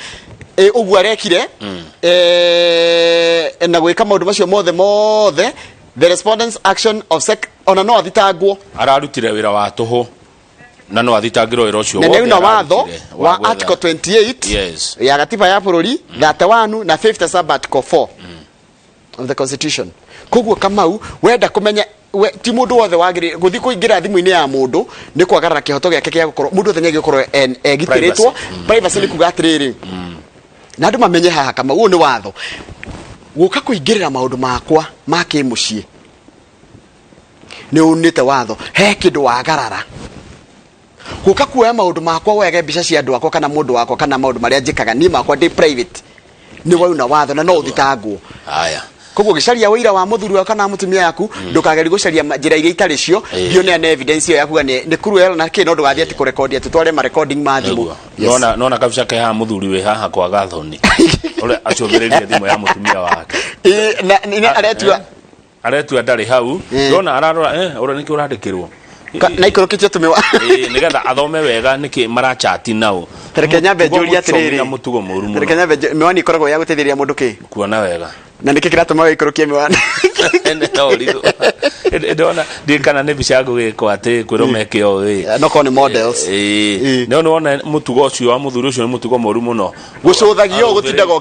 ũguo arekire, na gwĩka maũndũ macio mothe mothe, the respondents action of sec, ona no athitangwo. Ararutire wĩra wa tũhũ na no athitangĩrwo wĩra ũcio Na wothe nĩ una watho ararutire wa gwetha. article 28 ya gatiba ya bũrũri, 31 na 50 sub article 4 of the constitution. Koguo Kamau, wenda kũmenya we, ti mũndũ wothe wagĩrĩire gũthiĩ kũingĩra thimũ-inĩ ya mũndũ nĩ kwagarara kĩhoto gĩake gĩa gũkorwo mũndũ wothe nĩ agĩkorwo egitĩrĩtwo. Privacy. Privacy nĩ kuga atĩrĩrĩ, na andũ mamenye haha, Kamau, ũyũ nĩ watho gũka kũingĩrĩra maũndũ makwa ma kĩmũciĩ nĩ unĩte watho, he kĩndũ wagarara. Gũka kuoya maũndũ makwa, woyage mbica cia andũ akwa kana mũndũ wakwa kana maũndũ marĩa njĩkaga niĩ makwa ndĩ private, nĩ wauna watho na no ũthitangwo. Aya. Koguo gĩcaria ũira wa mũthuri waku kana mũtumia yaku, ndũkagerie gũcaria njĩra iria itarĩ cio. Ndioneane evidence ĩyo yakuga nĩ cruel na kĩ, no ndũgathiĩ atĩ kũrekondi atĩ tware ma recording ma thimũ. Nĩguo. Nona kabica ke haha, mũthuri wĩ haha kwaga thoni ũrĩa acũthĩrĩrie thimũ ya mũtumia wake. Ĩ, na nĩ aretua. Aretua ndarĩ hau. Ndona ararora ũrĩa nĩkĩ ũrandĩkĩrwo. Na ikũrũkĩtio tũmĩwa. Nĩgetha athome wega nĩkĩ marachati nao. Tareke nyambe Mũtugo njũrie mũcomi atĩrĩrĩ. na mũtugo mũru mũno. Reke nyambe mĩwani ĩkoragwo ya gũteithĩrĩria mũndũ kĩ? Kuona wega. Na nĩkĩ kĩratũma wĩikũrũkie mĩwani? No ũrigwo. Ndona ndiĩ kana nĩ mbica ngũgĩkwo atĩ kwĩrwo meke ũũ ĩ. No korwo nĩ models. No nĩwona mũtugo ũcio wa mũthuri ũcio nĩ mũtugo mũru mũno. Gũcũthagio gũtindaga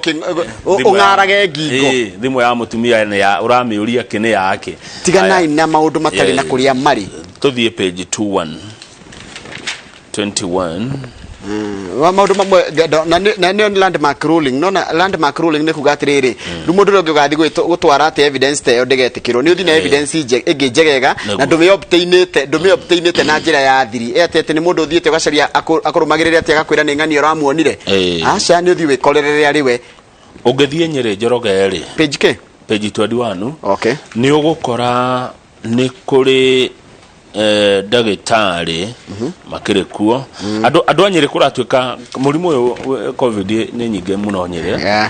ũng'arage ngingo. Thimũ ya mũtumia nĩ ya ũramĩũria kĩ nĩ yake. Tiganai na maũndũ matarĩ na kũrĩa marĩ. Tũthiĩ page 21 21. Wa maũndũ mamwe na nĩyo nĩ landmark ruling. Nona landmark ruling nĩ kuga atĩrĩrĩ, rĩu mũndũ ũrĩa ũngĩ ũgathiĩ gũtwara atĩ evidence ta ĩyo ndĩgetĩkĩrwo, nĩ ũthiĩ na evidence ĩngĩ njegega na ndũmĩ obtainĩte na njĩra ya thiri ĩ atĩ nĩ mũndũ ũthiĩte ũgacaria akũrũmagĩrĩre atĩ agakwĩra nĩ ng'ani ũramuonire. Aca, nĩ ũthiĩ wĩkorerere arĩ we. Ũngĩthiĩ Nyĩrĩ, Njoroge rĩ, Page kĩ? Page 21. Okay. Nĩ ũgũkora nĩ kũrĩ ndagĩtarĩ makĩrĩ kuo. Andũ a Nyĩrĩ kũratuĩka mũrimũ ũyũ COVID nĩ nyingĩ mũno Nyĩrĩ.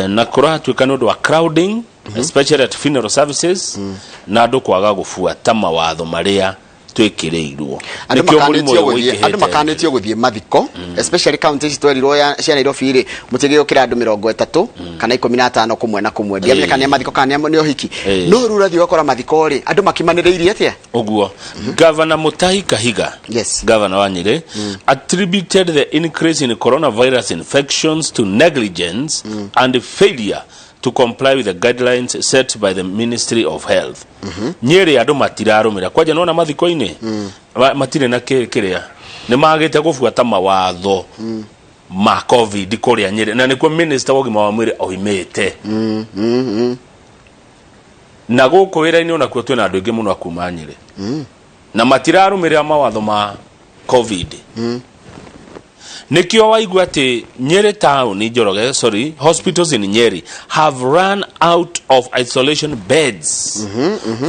Na kũratuĩka nĩ ũndũ wa crowding, especially at funeral services, na andũ kwaga gũbuata mawatho marĩa twĩkĩrĩirwo. Andũ Nĩkĩo mũrimũ makanĩtio ũyũ gũthiĩ, andũ ũingĩhĩte. makanĩtio gũthiĩ mathiko, especially county ici twerirwo ya cia Nairobi rĩ, mũtigĩ gũkĩra andũ 30 kana 15 kũmwe na kũmwe. Ndiamenya kana nĩ mathiko kana nĩ ũhiki. No rĩu ũrathiĩ ũgakora mathiko rĩ, andũ makimanĩrĩirie atĩa? Ũguo Governor Mutahi Kahiga, governor wa Nyĩrĩ, attributed the increase in coronavirus infections to negligence and failure to comply with the guidelines set by the Ministry of Health. Nyĩrĩ andũ matirarũmĩra kwanja nona mathiko-inĩ matirĩ na kĩrĩa nĩ magĩte gũbuata mawatho ma COVID kũrĩa Nyĩrĩ, na nĩkuo minister wa ũgima wa mwĩrĩ oimĩte. Na gũkũ wĩra-inĩ onakuo twĩna andũ aingĩ mũno a kuma Nyĩrĩ na matirarũmĩrĩra mawatho ma COVID. Nĩkĩo waigua atĩ Nyĩrĩ town, Njoroge, sorry, hospitals in Nyeri have run out of isolation beds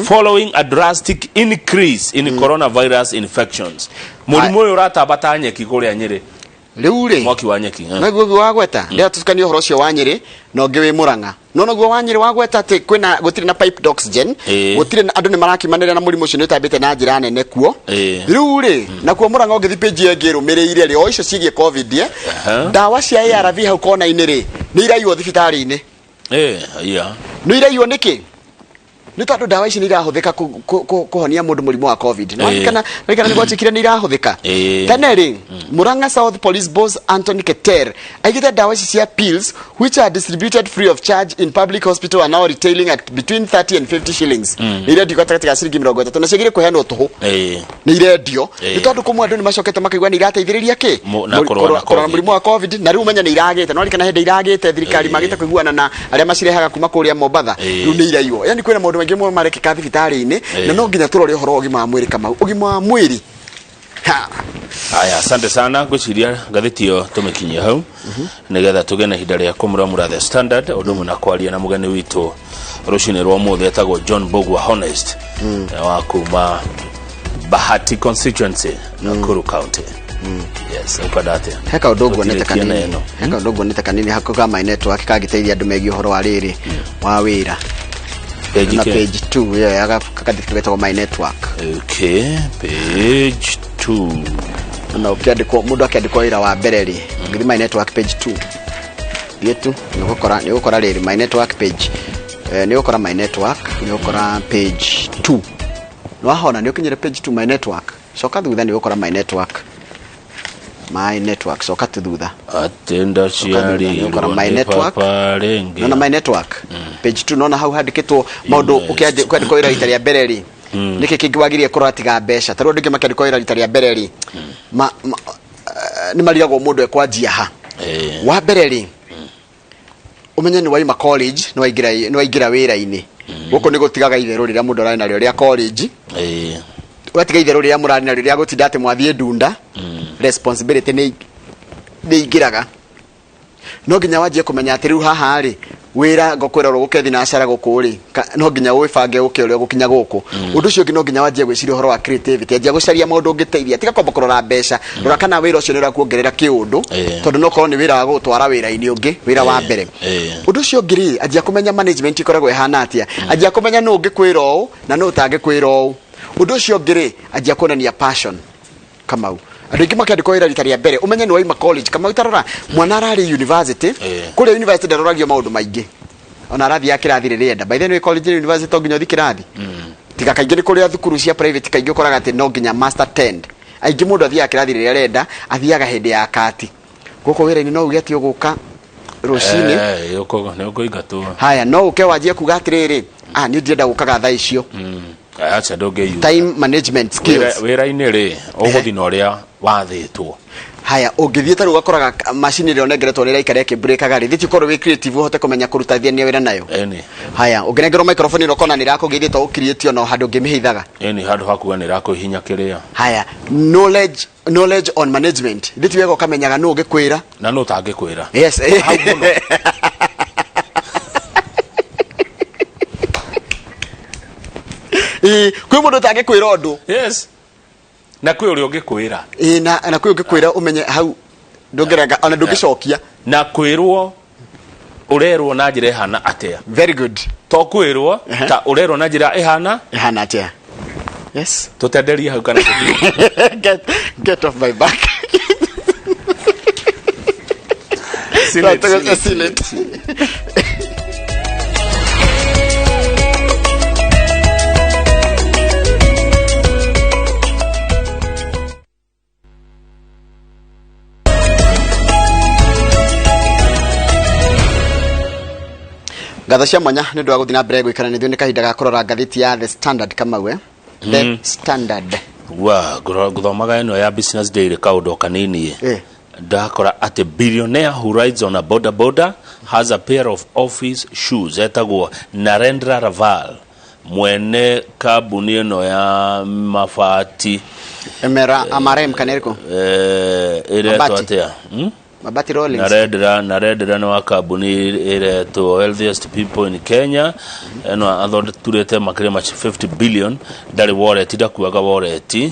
following a drastic increase in coronavirus infections. Mũrimũ ũyũ ũratamba ta nyeki kũrĩa Nyĩrĩ. Rĩu rĩ, mwaki wa nyeki. Naguo ũguo wagweta, ndĩra tũtukanie ũhoro ũcio wa Nyĩrĩ na ũngĩ wĩ Mũrang'a. No naguo wa Nyĩrĩ wagweta atĩ kwĩna gũtirĩ na piped oxygen, gũtirĩ na andũ nĩ marakimanĩra na mũrimũ ũcio nĩ ũtambĩte na njĩra nene kuo. Rĩu rĩ, nakuo Mũrang'a ũngĩthiĩ page ĩyo ĩngĩ ĩrũmĩrĩire rĩ, o icio ciĩgiĩ COVID, ndawa cia ARV hau kona-inĩ rĩ, nĩ iraiywo thibitarĩ-inĩ. Yeah. Nĩ iraiywo nĩkĩ? Nĩ tondũ ndawa ici nĩ irahũthĩka kũhonia mũndũ mũrimũ wa COVID. Nĩ nĩ gwatuĩkire nĩ irahũthĩka. Tene rĩ, Murang'a South Police Boss Anthony Keter aigĩte ndawa ici cia pills, which are distributed free of charge in public hospital, are now retailing at between 30 and 50 shillings. Nĩ irendio gatagatĩ ga ciringi 30 na ciagĩrĩire kũheanwo tũhũ. Nĩ irendio nĩ tondũ kũmwe andũ nĩ macokete makaigua nĩ irateithĩrĩria kĩ? Na kũrũa na kũrũa na COVID. mũrimũ wa COVID. Na rĩu ũmenye nĩ iragĩte no rikana hĩndĩ iragĩte thirikari magĩte kũiguana na arĩa macirehaga kuma kũrĩa Mombatha. Rĩu nĩ iraiywo. Yani kwĩna maũndũ maingĩ mũno marekĩka thibitarĩ-inĩ na no nginya tũrore ũhoro wa ũgima wa mwĩrĩ, Kamau, ũgima wa mwĩrĩ. Ha. Aya, asante sana. Ngwĩciria ngathĩti ĩyo tũmĩkinyie hau nĩgetha tũgĩe na ihinda rĩa kũmũramũra The Standard, ũndũ ũmwe na kwaria na mũgeni witũ rũcinĩ rwa ũmũthĩ etagwo John Mbugua Honest, wa kuma Bahati constituency, Nakuru County. Yes, ũkwenda atĩa? He kaũndũ nguonete Tũtirĩkie na kanini ĩno. He kaũndũ nguonete kanini hako ka my network kangĩteithia andũ megiĩ ũhoro wa rĩrĩ wa wĩra. Page Na kĩ? page 2 ĩyo ya gakathĩti getagwo my network. Okay, page 2. Na ũkĩandĩkwo, mũndũ akĩandĩkwo wĩra wa mbere rĩ, ũngĩthiĩ my network page 2, thiĩ tu nĩ ũgũkora rĩrĩ my network page, nĩ ũgũkora my network, nĩ ũgũkora page 2. Nĩwahona nĩ ũkinyire page 2 my network. Coka thutha, nĩ ũgũkora my network, my network, coka tu thutha. Atĩ ndaciarirwo Ũkora my nĩ network. baba rĩngĩ. Nona my network page 2, nona hau handĩkĩtwo maũndũ. Ũkĩandĩkwo wĩra rita rĩa mbere rĩ, nĩkĩ kĩngĩ wagĩrĩire kũrora tiga mbeca? Ta rĩu andũ aingĩ makĩandĩkwo wĩra rita rĩa mbere rĩ, nĩ marigagwo mũndũ ekwanjia ha. Wa mbere rĩ, ũmenye nĩ waima college, nĩ waingĩra wĩra-inĩ. Gũkũ nĩ gũtigaga itherũ rĩrĩa mũndũ ararĩ narĩo rĩa college. Ũgatiga itherũ rĩrĩa mũrarĩ narĩo rĩa gũtinda atĩ mwathiĩ ndunda. Responsibility nĩ ingĩraga, no nginya wanjie kũmenya atĩ rĩu haha rĩ, wĩra ngũkwĩra ũgũke thinacara gũkũ rĩ, no nginya wĩbange ũke ũrĩa ũgũkinya gũkũ. Ũndũ ũcio ũngĩ, no nginya wanjie gwĩciria ũhoro wa creativity, anjia gũcaria maũndũ ũngĩteithia. Tiga kwamba kũrora mbeca, rora kana wĩra ũcio nĩ ũrakuongerera kĩũndũ, tondũ no korwo nĩ wĩra wa gũgũtwara wĩra-inĩ ũngĩ, wĩra wa mbere. Ũndũ ũcio ũngĩ rĩ, anjia kũmenya management ĩkoragwo ĩhana atĩa, anjia kũmenya nũ ũngĩkwĩra ũũ na nũ ũtangĩkwĩra ũũ. Ũndũ ũcio ũngĩ rĩ, anjia kuonania passion. Kamau, andũ aingĩ makĩandĩkwo wĩra rita rĩa mbere, ũmenye nĩ waima college. Kamau, tarora mwana ararĩ university. Kũrĩa university ndaroragio maũndũ maingĩ, ona arathiaga kĩrathi rĩrĩa enda. By the way, college na university to nginya ũthiĩ kĩrathi, tiga kaingĩ nĩ kũrĩa thukuru cia private, kaingĩ ũkoraga atĩ no nginya master attend. Aingĩ mũndũ athiaga kĩrathi rĩrĩa arenda, athiaga hĩndĩ ya kati. Gũkũ wĩra-inĩ no uge atĩ ũgũka rũcinĩ. Nĩ ũkũingatwo. Haya, no ũke wanjie kuga atĩrĩrĩ, ah, niĩ ndĩrenda gũkaga thaa icio. Aca, ndũngĩiyũra. Time management skills. Wĩra-inĩ rĩ, ũgũthiĩ na ũrĩa wathĩtwo. Haya, ũngĩthiĩ ta rĩu ũgakoraga macini ĩrĩa ũnengeretwo nĩ ĩraikara ĩkĩbrĩkaga rĩ, thĩti ũkorwo wĩ creative, ũhote kũmenya kũrutithania wĩra nayo. Haya, ũngĩnengerwo microphone ĩno ũkona nĩ ĩrakũgeithia to ũkiriĩtio no handũ ũngĩmĩhithaga. Ĩni, handũ hakuga nĩ ĩrakũhihinya kĩrĩa. Haya, knowledge on management, thĩti wega ũkamenyaga nũ ũngĩkwĩra na nũ ũtangĩkwĩra. Yes. Hau mũno. Ĩĩ, kwĩ mũndũ ũtangĩkwĩra ũndũ. Yes, na kwĩ ũrĩa ũngĩkwĩra. Ĩĩ, na kwĩ ũngĩkwĩra ũmenye hau ndũngĩrenga ona ndũngĩcokia. Na kwĩrwo ũrerwo na njĩra ĩhana atĩa. Very good. To kwĩrwo ta ũrerwo na njĩra ĩhana ĩhana atĩa, yes. Tũtenderie hau kana tũthiĩ? Get off my back. Seal it, seal it, seal it. Ngatho cia mwanya nĩ ũndũ wa gũthiĩ na mbere gũikara nĩ ithuĩ. Nĩ kahinda ga kũrora ngathĩti ya The Standard. Kamau, The Standard. Wa ngũthomaga ĩno ya Business Daily kaũndũ kanini. Ndakora atĩ billionaire who rides on a boda boda has a pair of office shoes. Etagwo Narendra Raval, mwene kambuni ĩno ya mabati. Emera Amarem kana ĩrĩkũ? Ĩretwo Mabati. atĩa? Mabati Rollins. Narendra nĩ wa kambuni ĩretwo Wealthiest People in Kenya. Ĩno athondekturĩte makĩria ma 50 billion. Ndarĩ wallet, ndakuaga wallet.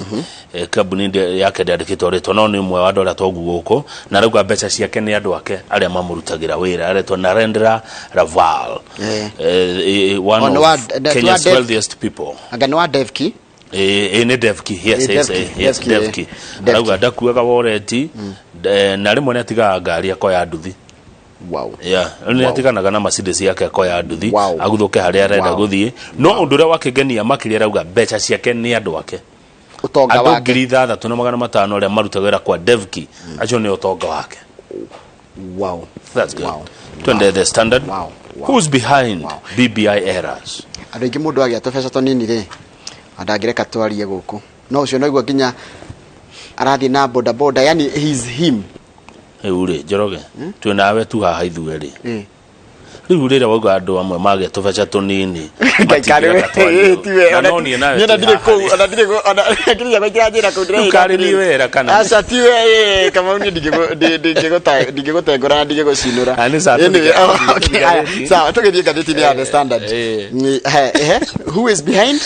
Kambuni yake ndĩandĩkĩtwo rĩtwa, no nĩ ũmwe wa andũ arĩa tongu gũkũ, na arauga mbeca ciake nĩ andũ ake arĩa mamũrutagĩra wĩra. Aretwo Narendra Raval. One Oh, nĩ of Kenya's wealthiest people. Anga nĩ wa Devki? Nĩ Devki, yes. Yes. Devki, Yes. Devki, Devki. Devki. Arauga ndakuaga wallet, na rĩmwe nĩ atigaga ngari akoya nduthi. Yeah, nĩ atiganaga na Mercedes yake akoya nduthi aguthũke harĩa arenda gũthiĩ. No ũndũ ũrĩa wakĩngenia makĩria, arauga mbeca ciake nĩ andũ ake. Ũtonga Andũ wake. 6,500 arĩa marutaga wĩra kwa Devki, acio nĩ ũtonga wake. That's good. Twende The Standard. Who's behind BBI errors? Andũ aingĩ mũndũ agĩa tũbeca tũnini rĩ, andangĩreka twarie gũkũ, no ũcio noigua nginya arathiĩ na boda boda, yani he's him. Rĩu rĩ, Njoroge, twĩ nawe tu haha ithuerĩ. Rĩu rĩrĩa wauga andũ amwe magĩa tũbeca tũnini Ngai karĩ we, matingĩreka twarie. tiwe, Na ona no niĩ nawe niĩ ona twĩ ndirĩ haha kũu, ona ndirĩ kũu, ona hakiri ciakwa itiranjĩra kũu Rĩu karĩ niĩ wera kana? Aca tiwe, Kamau niĩ ndingĩgũtengũra na ndingĩgũcinũra. Ah, nĩ sawa, Anyway, tũthiĩ- oh, okay, tũthiĩ aya, ngathĩti. sawa, tũgĩthiĩ ngathĩti-inĩ ya The Standard. He, who is behind?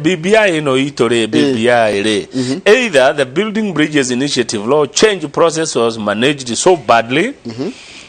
BBI ĩno itũ rĩ BBI rĩ either the building bridges initiative law change process was managed so badly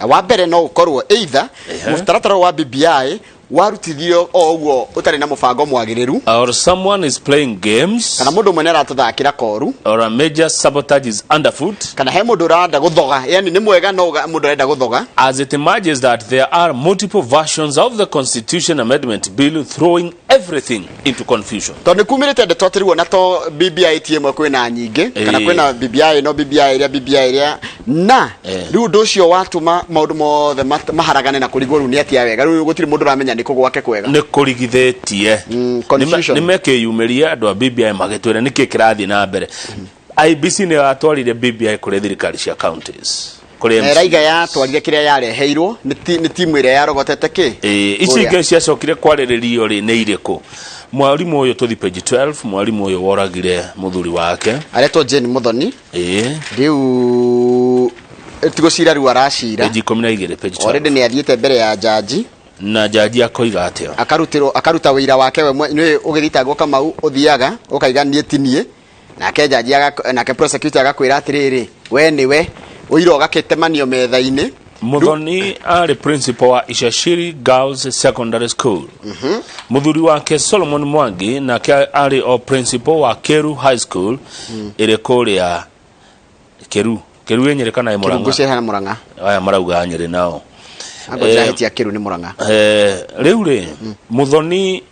Wa mbere no ũkorwo either mũtaratara wa BBI warutithio o ũguo ũtarĩ na mũbango mwagĩrĩru, or someone is playing games, kana mũndũ ũmwe nĩ aratũthakĩra koru, or a major sabotage is underfoot, kana he mũndũ ũrenda gũthoga, yani nĩ mwega no mũndũ arenda gũthoga, as it emerges that there are multiple versions of the constitution amendment bill throwing everything into confusion. Tondũ nĩ kumĩrĩte ndeto atĩ rĩu ona to BBI ti ĩmwe, kwĩna nyingĩ, kana kwĩna BBI ĩno, BBI ĩrĩa, BBI ĩrĩa, na rĩu ũndũ ũcio watũma maũndũ mothe maharagane na kũrigwo rĩu nĩ atĩa wega, rĩu gũtirĩ mũndũ ũramenya nĩ kũ gwake kwega. Nĩ kũrigithĩtie. Confusion. Nĩ mekĩyumĩria andũ a BBI magĩtwĩra nĩkĩ kĩrathiĩ na mbere. IBC nĩ yatwarire BBI kũrĩ thirikari cia counties, kũrĩ Na MC. ĩraiga yatwarire kĩrĩa yareheirwo nĩ timu ĩrĩa yarogotete kĩ. Ici Kũrĩa. ingĩ ciacokire kwarĩrĩrio rĩ nĩ irĩkũ? Mwarimũ ũyũ, tũthi page 12, mwarimũ ũyũ woragire mũthuri wake. Aretwo Jane Muthoni. Rĩu ti gũcira rĩu aracira. Page 12, page 12. Already nĩ athiĩte mbere ya jaji. Na jaji akoiga atĩa? Akarutĩrwo, akaruta wĩira wake we nĩ ũgĩthitangwo Kamau, ũthiaga ũkaiga niĩ ti niĩ, nake jaji nake prosecutor agakwĩra atĩrĩrĩ, we nĩwe, ũira ũgakĩtemanio metha-inĩ. Muthoni arĩ principal wa Icaciri Girls Secondary School. Mũthuri wake Solomon Mwangi nake arĩ o principal wa Keru High School ĩrĩ kũrĩa Keru. Keru ĩ Nyĩrĩ kana ĩ Keru Mũrang'a? ngũceha na Mũrang'a. Aya marauga Nyĩrĩ nao. Anga ndĩrahĩtia, Keru nĩ Mũrang'a. Rĩu rĩ, Muthoni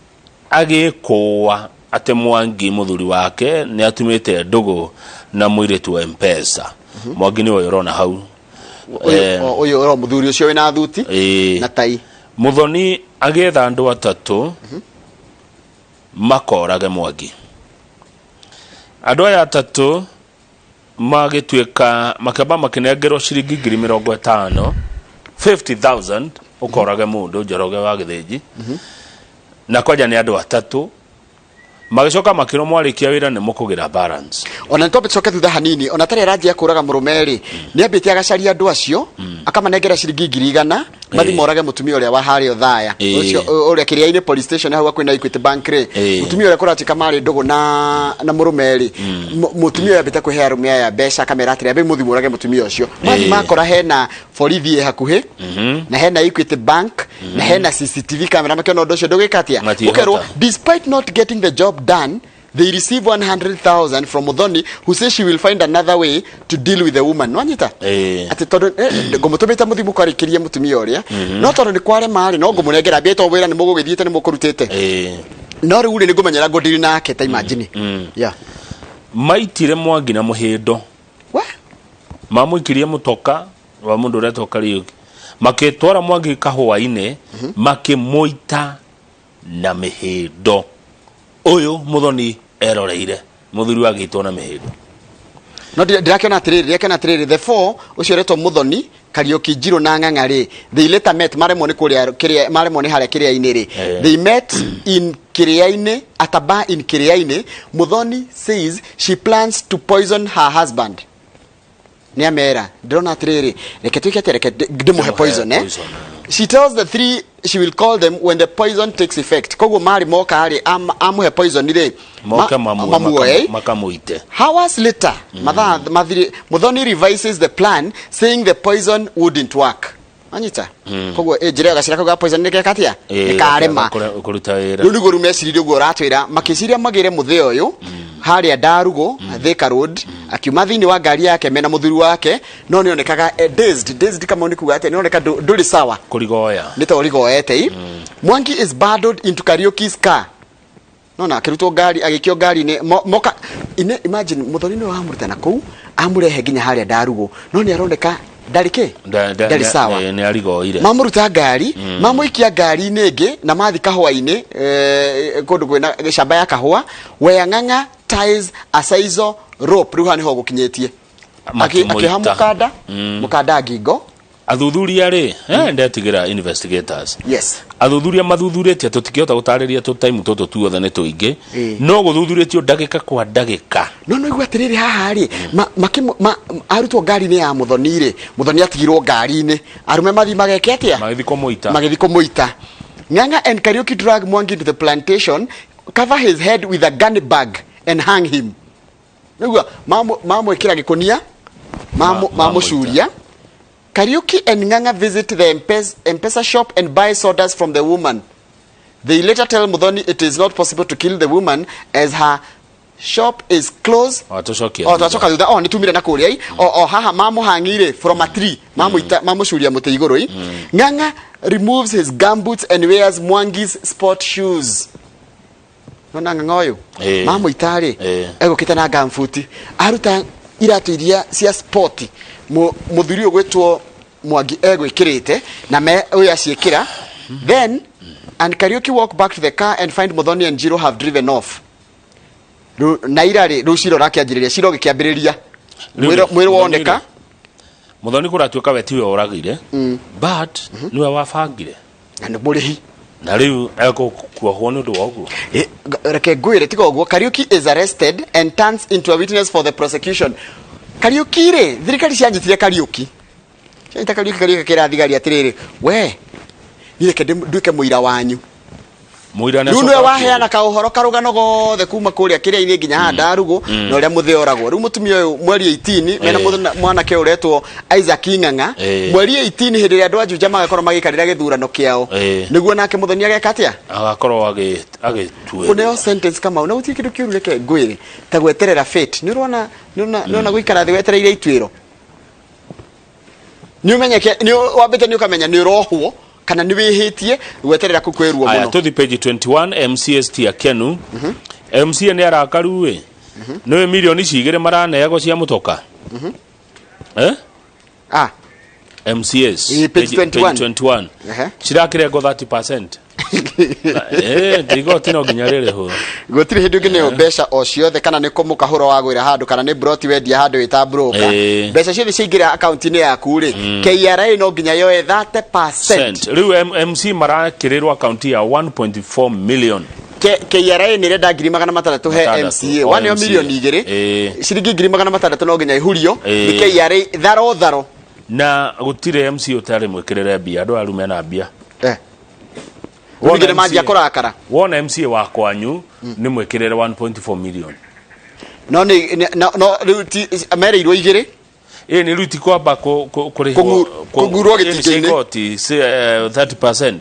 agĩkũa atĩ Mwangi mũthuri wake nĩ atumĩte ndũgũ na mũirĩtu wa Mpesa. Mwangi nĩ ũyũ ũrona hau. Ũyũ ũyũ mũthuri ũcio wĩna thuti na tai. Muthoni agĩetha andũ atatũ makorage Mwangi. Andũ aya atatũ magĩtuĩka makĩamba makĩnengerwo ciringi 50,000, 50,000, ũkorage mũndũ Njoroge wa Gĩthĩnji. Na kwanja nĩ andũ atatũ magĩcoka makĩrwo mwarĩkia wĩra nĩ mũkũgĩra balance. Ona nĩ twambe tũcoke thutha hanini, ona tarĩ aranjia kũraga mũrũme rĩ, nĩ ambĩte agacaria andũ acio, akamanengera ciringi 100,000 mathi morage mũtumia ũrĩa wa harĩa Othaya, ũcio ũrĩa kĩrĩa-inĩ police station hau hakuhĩ na Equity Bank rĩ, mũtumia ũrĩa kũratuĩka marĩ ndũgũ na mũrũme rĩ. Mũtumia ũyũ ambĩte kũhe arũme aya mbeca, akamera atĩrĩ, ambe mũthi mũrage mũtumia ũcio. Mathi makora hena borithi ĩ hakuhĩ, na hena Equity Bank, na hena CCTV camera, makĩona ũndũ ũcio ndũgĩka atĩa. Matiĩhota. Ũkerwo despite not getting the job done, they receive 100,000 from Muthoni, who says she will find another way to deal with the woman. Nwanyita atĩ tondũ ngũmũtũmĩte mũthi mũkarĩkĩrie mũtumia ũrĩa, no tondũ nĩ kwarema rĩ, no ngũmũnengera mbia to wĩra nĩ mũgũgĩthiĩte nĩ mũkũrutĩte, no rĩu rĩ, nĩ ngũmenyera ngũndiri nake ta imagine. Yeah. Maitire Mwangi na mũhĩndo. Mamũikirie mũtoka wa mũndũ ũretwo Kariũki, makĩtwara Mwangi kahũa-inĩ, makĩmũita na mĩhĩndo. Ũyũ Mũthoni eroreire mũthuri wagĩitwo na mĩhĩndo. No ndĩrakĩona atĩrĩrĩ, the four ũcio ũretwo Muthoni, Kariũki, Njirũ na Ng'ang'a rĩ, they later met, maremwo nĩ kũrĩa kĩrĩa, maremwo nĩ harĩa kĩrĩa-inĩ rĩ, they met in kĩrĩa-inĩ, at a bar in kĩrĩa-inĩ. Muthoni says she plans to poison her husband. Nĩ amera, ndĩrona atĩrĩrĩ, reke twĩke atĩa, reke ndĩmũhe poison, eh? Poison. She tells the three she will call them when the poison takes effect. Koguo marĩ moka rĩ, amũhe poison rĩ, moke mamuoe. Makamũite. Hours later, mathaa mathiri, Muthoni revises the plan, saying the poison wouldn't work. Anyita? Koguo njĩra ĩyo gacĩra kau ga poison nĩ geka atĩa? Nĩ karema. Kũruta wĩra. Rĩu nĩguo rĩu meciririe ũguo ũratwĩra, makĩciria magĩre mũthĩ ũyũ harĩa Ndarugo, Thika Road, akiuma thĩinĩ wa ngari yake mena mũthuri wake, no nĩ onekaga dazed, dazed kama nĩ kuga atĩa, nĩ oneka ndũrĩ sawa. Kũrigoya. Nĩ ta ũrigoete i. Mwangi is bundled into Kariuki's car, nona akĩrutwo ngari, agĩikio ngari-inĩ. Moka ine, imagine Muthoni nĩwe wamũruta na kũu, amũrehe nginya harĩa Ndarugo, no nĩ aroneka ndarĩ kĩ, ndarĩ sawa. Nĩ arigoire. Mamũruta ngari, mamũikia ngari-inĩ ĩngĩ na mathi kahũa-inĩ, kũndũ kwĩna gĩcamba ya kahũa, where Ng'ang'a ties a sisal rope. Rĩu haha nĩho gũkinyĩtie. Makĩmũita. Akĩoha mũkanda, mũkanda ngingo. Athuthuria rĩ, ndetigĩra investigators. Yes. Athuthuria mathuthurĩtie, tũtingĩhota gũtarĩria tũtaimu tũtũ tuothe nĩ tũingĩ, no gũthuthurĩtio ndagĩka kwa ndagĩka. No igua atiriri haha rĩ, arutwo ngari-inĩ ya Muthoni rĩ, Muthoni atigirwo ngari-inĩ, arume mathi mageke atia? Magĩthiĩ kũmũita. Magĩthiĩ kũmũita. Ng'ang'a and Kariuki drag Mwangi to the plantation, cover his head with a gunny bag and hang him. Nĩguo mamwĩkĩra gĩkũnia, mamũcuria. Kariuki and Ng'ang'a visit the M-Pesa shop and buy sodas from the woman. They later tell Muthoni it is not possible to kill the woman as her shop is closed. O, tũcokie O thutha. twacoka thutha, o nĩ tumire na kũrĩa i o haha mamũhang'ire from a tree, mamũita, mamũcuria mũtĩ igũrũ i. Ng'ang'a removes his gumboots and wears Mwangi's sport shoes. Nona Ng'ang'a ũyũ mamũita rĩ, egũkĩte na gumboot, aruta iratũ iria cia sport mũthuri ũyũ gwĩtwo Mwangi egwĩkĩrĩte na me ũyũ aciĩkĩra. Then and Kariuki walk back to the car and find Muthoni and Njiro have driven off. Rĩu na ira rĩ, rĩu cira ũrakĩanjĩrĩria, cira ũgĩkĩambĩrĩria. Rĩu Mwĩrĩ rĩ, mwĩrĩ woneka. Muthoni kũratuĩka we tiwe oragire, but niwe wabangire na nĩ mũrĩhi, na rĩu egũkuohwo nĩ ũndũ wa ũguo. Reke ngwĩre, tiga ũguo. Kariuki is arrested and turns into a witness for the prosecution. Kariuki rĩ, thirikari cianyitire Kariuki, cianyita Kariuki, Kariuki kĩra thigari atĩrĩrĩ, we niĩ reke nduĩke mũira wanyu. Mũira nĩ Rĩu nĩwe acoka. Waheana kaũhoro karũgano gothe kuma kũrĩa kĩrĩa-inĩ nginya haha ndarugũ na ũrĩa mũthĩ oragwo. Rĩu mũtumia ũyũ mweri 18 mena mwanake ũretwo Isaac Ng'ang'a, mweri 18 hĩndĩ ĩrĩa andũ a Juja magakorwo magĩikarĩra gĩthurano kĩao, nĩguo nake Mũthoni ageka atĩa? Agakorwo agĩtuĩrwo. Kũneo sentence Kamau, na gũtirĩ kĩndũ kĩũru, reke ngwĩre, ta gweterera fate. Nĩ ũrona, nĩ ũrona gũikara thĩ wetereire ituĩro, nĩ ũmenyeke nĩ wambĩte nĩ ũkamenya nĩ ũrohwo kana nĩ wĩhĩtie, gweterera kũ kwĩruo Aya, mũno. Tũthi page 21. MCST akenu, MCA nĩ arakaru ĩ, nĩwe milioni ici igĩrĩ maraneagwo cia mũtoka, eh? Ah. MCS. Ĩ, page 21. Page 21. Cirakĩrengo 30%. Igoti no nginya rĩrĩhwo. Gũtirĩ hĩndĩ ũngĩneo mbeca o ciothe, kana nĩ mũkahũro wagwĩra handũ, kana nĩ broti wendia handũ wĩta broker, mbeca ciothe ciaingĩra akaunti-inĩ yaku rĩ, KRA no nginya yoe 30%. Cent. Rĩu MC marakĩrĩrwo akaunti ya 1.4 million. KRA nĩ ĩrenda 600,000 he Matandatũ, MCA o waneo MCA. milioni igĩrĩ, ciringi 600,000 no nginya ihurio nĩ KRA tharo tharo. Na gũtirĩ MC ũtarĩ mwĩkĩrĩre mbia, andũ aru mena mbia. Rĩu ningĩ nĩ manjia kũrakara. Wona MCA wa kwanyu nĩ mwĩkĩrĩre 1.4 million. No nĩ no rĩu mereirwo igĩrĩ. Ĩ nĩ rĩu ti kwamba kũrĩhwo Kũng'urwo ĩ, nĩ cia gĩtingĩ-inĩ. igoti, 30%,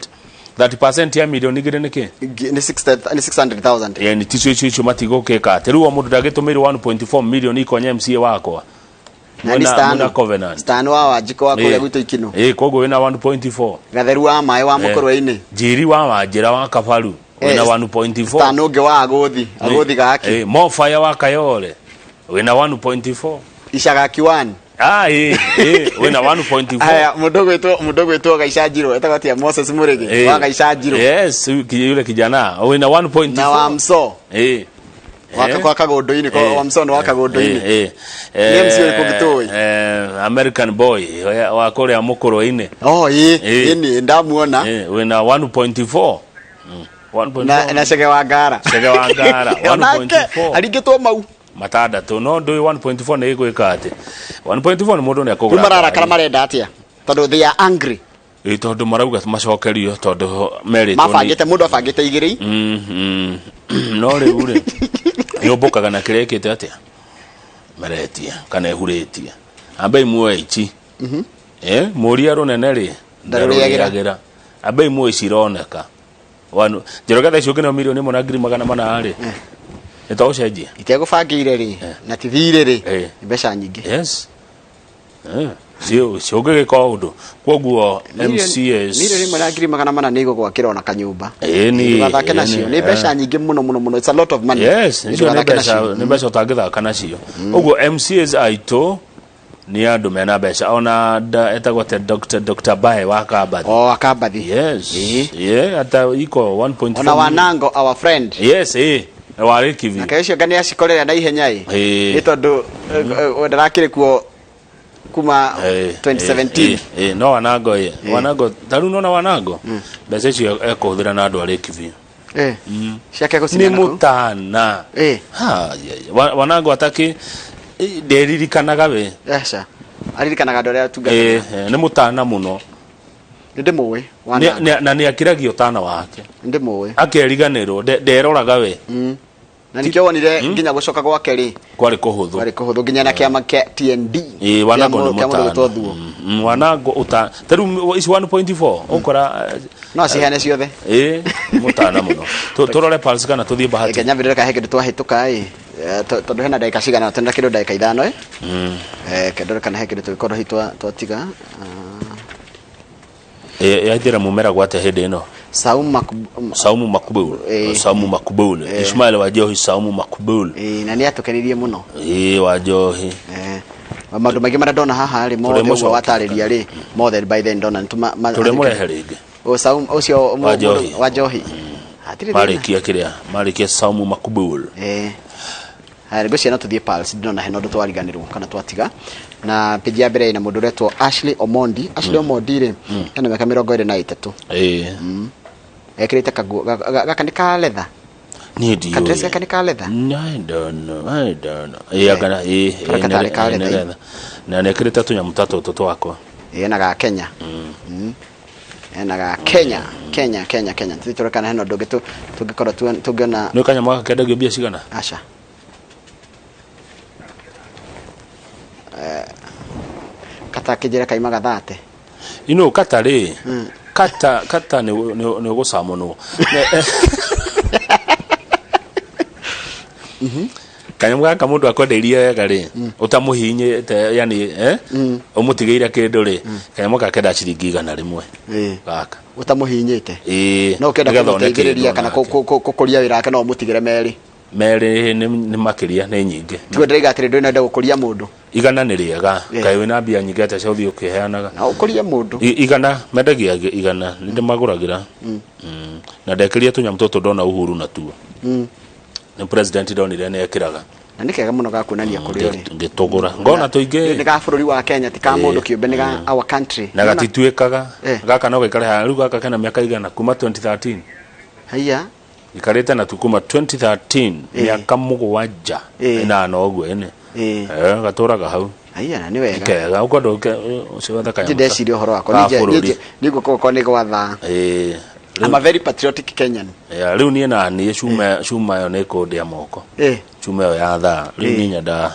30% ya milioni igĩrĩ nĩ kĩ? Nĩ 60 nĩ 600,000. Ĩ, ticio icio icio matigũkĩka atĩ rĩu o mũndũ ndagĩtũmĩirwo 1.4 million ikonye MCA wakwa. Na nĩ Mwĩna Stano. covenant. Stano wa Wanjikũ wa kũrĩa gwitũ Ikino. Ĩ, koguo wĩna 1.4. Gatheru wa maĩ wa Mũkũrwe-inĩ. Njiri wa Wanjĩra wa Kabaru wĩna 1.4. Stano ũngĩ wa Agũthi, Agũthi gaki. Mofaya wa Kayole wĩna 1.4. Icagaki 1. Ah, ĩ ĩ wĩna 1.4. Aya, mũndũ ũgwĩtwo Gaica Njirũ, etagwo atĩa, Moses Mũrĩgĩ wa Gaica Njirũ. Yes, yule kijana wĩna 1.4. Na wa Mso. Waka kwa Kagũndũ-inĩ, kwa wa Mso nĩ wa Kagũndũ-inĩ. Nĩ MC ũrĩkũ ũngĩ tũĩ? American boy wa kũrĩa Mũkũrwe-inĩ. Oh, ĩ, ĩ nĩ ndamuona. Wĩna 1.4. 1.4. Na Chege wa Ngara. Chege wa Ngara, Onake 1.4. aringĩtwo mau. Matandatũ, no ndũĩ 1.4 nĩ ĩgwĩka atĩ 1.4 nĩ mũndũ nĩ Rĩu akũgũra mararakara, ngari. Marenda atĩa? Tondũ they are angry. Ĩ, tondũ marauga macokerio tondũ merĩtwo Mabangĩte, mũndũ abangĩte igĩrĩ. No rĩu rĩ, yũmbũkaga na kĩrĩa ĩkĩte atĩa, meretie kana ĩhurĩtie, ambei muoe ici. Mũria rũnene rĩ ndarũrĩagĩra. Ndarũrĩagĩra. Ambei muoe ici ironeka. Njoroge thaa ici ũngĩneo milioni 1 na 400,000 rĩ, nĩ togũcenjia. Itegũbangĩire rĩ, na ti thirĩ rĩ, nĩ mbeca nyingĩ. Yes. Ciũngĩgĩka ũndũ koguo MCAs 1,400,000 nĩ igũgwakĩra ona kanyũmba. Ĩni, Ndũgathake nacio, ĩni, nĩ mbeca nyingĩ mũno mũno mũno. It's a lot of money. Yes, icio nĩ Ndũgathake mbeca nacio. nĩ mbeca ũtangĩthaka nacio. Ũguo MCAs aitũ nĩ andũ mena mbeca, ona etagwo atĩa, Dr. Bae wa Kambathi. Oh, Akambathi. Yes, yeah, ata iko 1.4 Ona Wanango, our friend. Yes, wa Rikivi. Nake ũcio nga nĩ acikorera na ihenya ĩ. Nĩ tondũ ndarakĩrĩ kuo. kuma 2017. No wanango ĩ wanango ta rĩu nona wanango mbeca icio ekũhũthĩra na andũ arĩki biũ. Ciake Nĩ gũcineana kũu. Mũtana. Ha, ya, ya. Wanango ataki nderirikanaga we. Aca, aririkanaga andũ arĩa atungataga. Nĩ mũtana mũno. Nĩ ndĩmũĩ. Na nĩ akiragia ũtana wake. Nĩ ndĩmũĩ. Akeriganĩrwo nderoraga we. Na nikĩo wonire nginya gũcoka gwake rĩ kwarĩ kũhũthũ. Kwarĩ kũhũthũ nginya na kĩama kĩa TND. Ĩĩ, wanango kĩa nĩ kĩa mũndũ mũtana. gwĩtwo Thuo. Wanango ũta ta rĩu ici 1.4 ũkora no aciheane ciothe. Ĩĩ, mũtana mũno. Tũrore Pulse kana tũthiĩ Bahati? Reke nyambe ndore kana he kĩndũ twahĩtũka ĩ. Tondũ hena ndagĩka cigana twĩna kĩndũ ndagĩka 5 ĩ. Reke ndore kana he kĩndũ tũngĩkorwo hihi twatiga. Yaithĩra mũmera gwate hĩndĩ ĩno. Saumu Makubul. Saumu Makubul. Saumu Makubul. Ismail Wajohi Saumu Makubul. Na nĩ atũkenirie mũno. Ĩĩ, Wajohi. Maũndũ maingĩ marĩa ndona haha rĩ mothe ũguo Tũrĩmũcokia. watarĩria rĩ mothe by then ndona nĩ Tũrĩmũrehe rĩngĩ. O Saumu ũcio Wanjohi. Wanjohi. Hatirĩ thĩna. Marĩkia kĩrĩa marĩkia Saumu Makubul. Haya, ngwĩciria no tũthiĩ Pulse, ndĩrona hena ũndũ twariganĩrwo kana twatiga. Na page ya mbere ĩna mũndũ ũretwo Ashley Omondi. Ashley Omondi rĩ, ena mĩaka 23. Ekĩrĩte kaguo gaka nĩ ka leather. Niĩ ndiũĩ. Kadress gaka nĩ ka leather. I don't know, I don't know. Ĩĩ, anga ĩĩ, Karĩa ĩĩ, gatarĩ ka nĩ leather, leather. Na nĩ ekĩrĩte tũnyamũ ta tũtũ twakwa. Ĩĩ, na ga Kenya. Ena ga Kenya, Kenya, Kenya, Kenya. Tũthiĩ tũrore kana hena ũndũ ũngĩ tũngĩkorwo tũngĩona. Nĩ kanyamũ gaka kendagio mbia cigana? Aca. Kata kĩnjĩra kaima gathate. Ino kata rĩ, kata kata nĩ nĩ ũgũcamunwo. Kanyamũ gaka mũndũ akwendeirie wega rĩ, ũtamũhihinyĩte yani ũmũtigĩire kĩndũ rĩ, kanyamũ gaka kenda ciringi 100. Gaka. Ũtamũhihinyĩte. Ĩĩ. No ũkĩenda Nĩgetha one kũmũteithĩrĩria kĩndũ kana onake. gũkũria wĩra wake no ũmũtigĩre merĩ. Merĩ nĩ makĩria nĩ nyingĩ. Tiguo ndĩraiga atĩrĩ ndũrĩ na gũkũria mũndũ. 100 nĩ rĩega. Kaĩ wĩna mbia nyingĩ atĩa cia ũthiĩ ũkĩheanaga. Na ũkũrie mũndũ. 100 mendagia 100 nĩ ndĩmagũragĩra. Na ndekĩria tũnyamũ tũtũ ndona Uhuru natuo. Nĩ president ndonire nĩ ekĩraga. Na nĩ kega mũno ga kuonania kũrĩa ũrĩ. Ngĩtũgũra. Ngona tũingĩ. Nĩ ga bũrũri wa Kenya ti ka mũndũ kĩũmbe, nĩ ga our country. Na gatituĩkaga. Gaka no gaikare haha rĩu gaka kena mĩaka 100 kuma 2013. Haiya. Ikarĩte natuo kuma 2013 mĩaka 7 8 ũguo ĩnĩ. Gatũraga hau. Haiya, na nĩ wega. Kega ũkwenda ũcio wetha kanyamũ. Ndirĩ ndeciria ũhoro wakwa. Ka bũrũri. Niĩ ngũkorwo nĩ gwatha. I'm a very patriotic Kenyan. Ya, rĩu niĩ na niĩ cuma cuma ĩyo nĩ kũndĩa moko. Cuma ĩyo ya thaa. Rĩu niĩ nyendaga.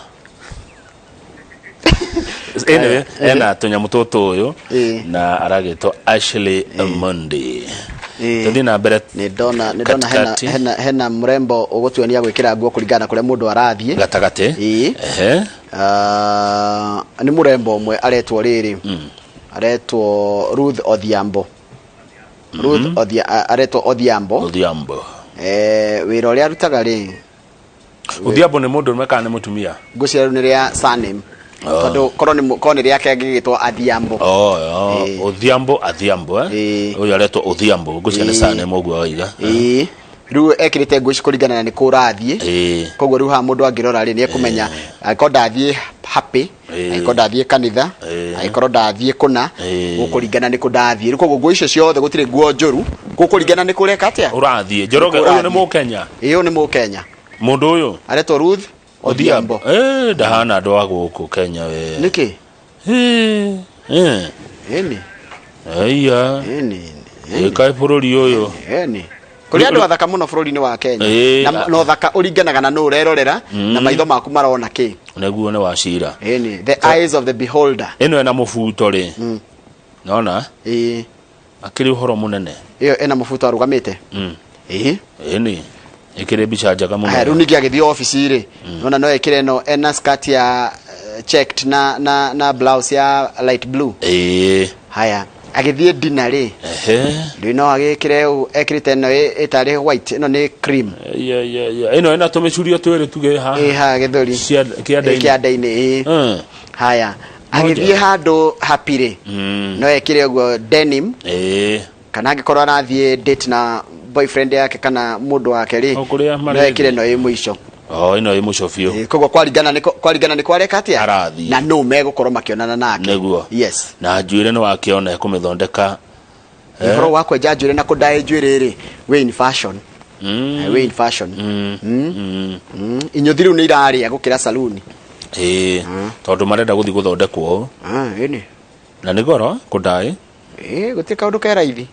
Anyway, ena tũnyamũ tũtũ ũyũ na aragĩtwo Ashley Omondi. Tũthiĩ na mbere. Nĩ ndona nĩ ndona hena Katikati. hena mũrembo ũgũtuonia gwĩkĩra nguo kũringana na kũrĩa mũndũ arathiĩ. Gatagatĩ. Ehe. Ah, nĩ mũrembo ũmwe aretwo rĩrĩ. Aretwo Ruth Odhiambo. Ruth aretwo Odhiambo. Odhiambo. Wĩra ũrĩa arutaga rĩ. Odhiambo nĩ mũndũ ũrũme kana nĩ mũtumia? Ngwĩciria rĩu nĩ rĩa surname. Tondũ korwo nĩ korwo nĩ rĩake angĩgĩtwo Adhiambo. Oh, Odhiambo Adhiambo eh. Ũyũ aretwo Odhiambo, ngwĩciria nĩ surname ũguo waiga. Rĩu ekĩrĩte nguo ici kũringana na nĩ kũ ũrathiĩ. Koguo rĩu haha mũndũ angĩrora rĩ nĩ ekũmenya angĩkorwo ndathiĩ happy, angĩkorwo ndathiĩ kanitha, angĩkorwo ndathiĩ kũna, gũkũringana nĩ kũ ndathiĩ. Rĩu koguo nguo icio ciothe gũtirĩ nguo njũru, gũkũringana nĩ kũreka atĩa? Ũrathiĩ. Njoroge ũyũ nĩ Mũkenya. Ĩĩ, ũyũ nĩ Mũkenya. Mũndũ ũyũ aretwo Ruth Odhiambo. Ndahana andũ a gũkũ Kenya we. Nĩkĩ? Ĩni. Ĩya. Ĩni. Ĩkaĩ bũrũri ũyũ. Ĩni. Kũrĩ andũ athaka mũno bũrũri-inĩ wa Kenya. Na ũthaka ũringanaga na nũ ũrerorera na maitho maku marona kĩ. Nĩguo nĩ wa cira. Ĩni. The eyes of the beholder. Ĩno ĩna mũbuto rĩ. Nona? Ĩĩ. Akĩrĩ ũhoro mũnene. Ĩyo ĩna mũbuto arũgamĩte. Ĩĩ. Ĩni. Ĩkĩrĩ mbica njega mũno. Haya, rĩu ningĩ agĩthiĩ obici rĩ, nona no ekĩre ĩno ena skirt ya checked na blouse ya light blue. Haya, agĩthiĩ dinner rĩ, rĩu no agĩkĩre ũũ ekĩrĩte ĩno ĩtarĩ white, ĩno nĩ cream. Ya, ya, ya. Ĩno ĩna tũmĩcurio twĩrĩ tuge haha. Ĩ haha gĩthũri. Kĩanda-inĩ. Ĩ kĩanda-inĩ, ĩ. Haya, agĩthiĩ handũ happy rĩ, no ekĩre ũguo denim. Kana angĩkorwo arathiĩ date na boyfriend yake kana mũndũ wake rĩ, O kũrĩa no ekĩre ĩno ĩ mũico. O ĩno ĩ mũco biũ. Ĩ, koguo kwaringana nĩ kwaringana nĩ kwareka atĩa Arathiĩ. Na nũ megũkorwo makĩonana nake. Nĩguo. Yes. Na njuĩrĩ nĩ wakĩona ekũmĩthondeka. Eh? Ũhoro wa kwenja njuĩrĩ na kũndaĩ njuĩrĩ rĩ, wĩ in fashion. Wĩ in fashion. Inyũthi rĩu nĩ irarĩa gũkĩra saluni. Ĩĩ, tondũ marenda gũthiĩ gũthondekwo ũũ. Ah, ĩni. Na nĩ goro kũndaĩ. Ĩĩ, gũtirĩ kaũndũ ke raithi.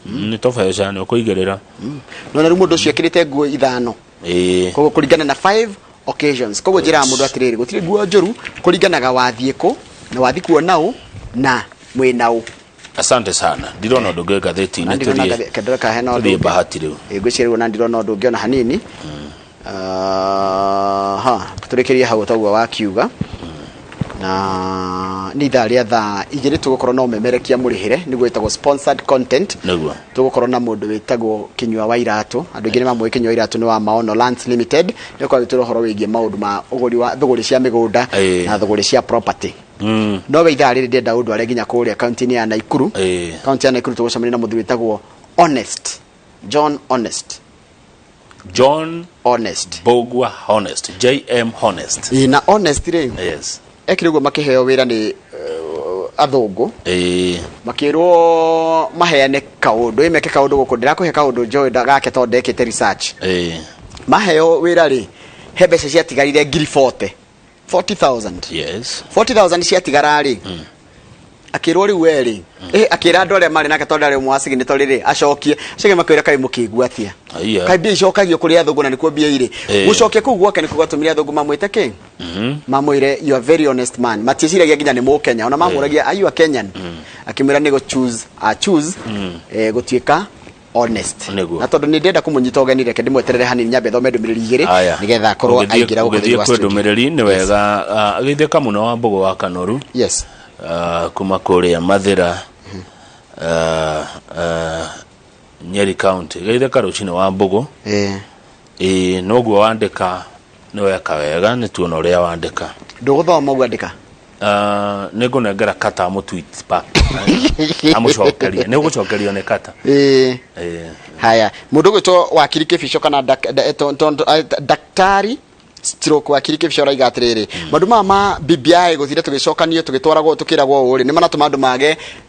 Nĩ tũbeca nĩ ũkũigĩrĩra. Nona rĩu mũndũ ũcio ekĩrĩte nguo ithano. Ĩĩ. Koguo kũringana na five occasions. Koguo njĩraga mũndũ atĩrĩrĩ, gũtirĩ nguo njũru, kũringanaga wathiĩ kũ na wathiĩ kuona ũ na mwĩna ũ. Asante sana, ndirona ũndũ ũngĩ ngathĩti-inĩ. Na ndirona tũthiĩ kendora ka hena ũndũ tũthiĩ ũngĩ. Bahati rĩu. Ĩ, ngwĩciria rĩu ona ndirona ũndũ ũngĩ ona hanini. Aha, tũrĩkĩrie hau toguo wakiuga na nĩ ithaa rĩa thaa 2 tũgũkorwo na ũmemerekia mũrĩhĩre, nĩguo wĩtagwo sponsored content. Nĩguo. Tũgũkorwo na mũndũ wĩtagwo Kinyua wa Iratũ. Andũ aingĩ nĩ mamũĩ Kinyua wa Iratũ nĩ wa Maono Lands Limited, nĩ ũkorwo agĩtwĩra ũhoro wĩgiĩ maũndũ ma ũgũri wa thũgũrĩ cia mĩgũnda na thũgũrĩ cia property. No we ithaa rĩrĩ ndĩrenda ũndware nginya kũrĩa kaunti-inĩ ya Naikuru. Kaunti ya Naikuru tũgũcemania na mũthuri wĩtagwo Honest John Honest. John Honest. Bogwa Honest, JM Honest. Ĩ, na Honest rĩ, ekire ũguo makĩheo wĩra nĩ athũngũ, makĩrwo maheane kaũndũ, ĩ meke kaũndũ gũkũ, ndĩrakũhe kaũndũ njoĩ gake tondũ ndekĩte research. Maheo wĩra rĩ, he mbeca ciatigarire ngiri 40, 40,000. 40,000 ciatigara rĩ, akĩrwo rĩu we rĩ, akĩra andũ arĩa marĩ nake, tondũ arĩ ũmwe wa signatory rĩ, acokie acokie, makĩra kaĩ mũkĩigua atĩa? Aiya. Kaĩ mbia icokagio kũrĩ athũngũ na nĩkuo mbia irĩ? Gũcokia kũu gwake nĩkuo gwatũmire athũngũ mamwĩte kĩ? Mamwĩre, "You are very honest man." Matiĩciragia nginya nĩ mũkenya, ona mamũragia, "Are you a Kenyan?" Akĩmwĩra nĩ gũ choose a choose gũtuĩka honest. Nĩguo. Na tondũ nĩ ndĩrenda kũmũnyita ũgeni, reke ndĩmweterere hanini, nyambe thome ndũmĩrĩri igĩrĩ Aya. nĩgetha akorwo Ũgĩthiĩ aingĩra gũkũ ũgĩthiĩ thĩinĩ wa kwĩ studio. ndũmĩrĩri nĩ wega. Agĩithĩka mũno wa Mbũgũ wa Kanoru. Kuma kũrĩa Mathĩra, Nyeri County. Geithĩka rũcinĩ wa Mbũgũ. Ĩĩ, noguo wandĩka nĩ weka wega, nĩ tuona ũrĩa wandĩka. Ndũgũthoma ũguo andĩka. Nĩ ngũnengera kata amũtweet back, amũcokerie, nĩ ũgũcokerio nĩ kata. Ĩĩ. Ĩĩ. Haya, mũndũ ũgwĩtwo Wakiri Kĩbico kana daktari stroke Wakiri Kĩbico araiga atĩrĩrĩ, maũndũ maya ma BBI gũthire tũgĩcokanio tũgĩtwaragwo tũkĩragwo ũũ rĩ, nĩ maratũma andũ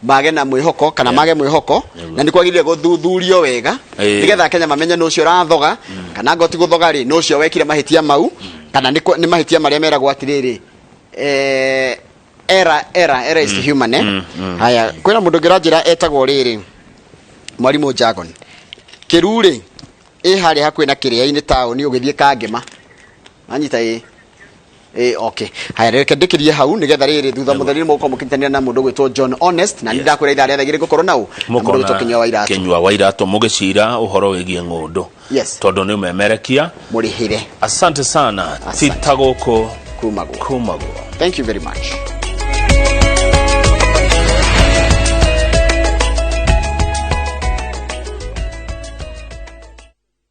mage na mwĩhoko kana mage mwĩhoko, na nĩ kwagĩrĩire gũthuthurio wega nĩgetha Kenya mamenye nũ ũcio ũrathoga, kana ngoti gũthoga rĩ, nũ ũcio wekire mahĩtia mau, kana nĩ mahĩtia marĩa meragwo atĩrĩrĩ, error, error, error is human, eh? Haya, kwĩna mũndũ ũngĩ ũranjĩra etagwo rĩrĩ Mwarimũ Jagon Kĩru rĩ, ĩ harĩa hakuhĩ na kĩrĩa-inĩ taũni ũgĩthiĩ Kangema anyita ĩ ĩ okay. Haya, reke ndĩkĩrie hau nĩgetha rĩrĩ thutha mũtheri nĩ mũgũkorwo mũkĩnyitanĩra na mũndũ ũgwĩtwo John Honest, na nĩ ndakwĩra ithaa rĩa thaa 2 ngũkorwo nau na mũndũ ũgwĩtwo Kinyua wa Iratũ. Kinyua wa Iratũ mũgĩcira ũhoro wĩgiĩ ng'ũndũ. Tondũ nĩ ũmemerekia. Mũrĩhĩre. Asante sana. Tita gũkũ kumagwo kumagwo. Thank you very much.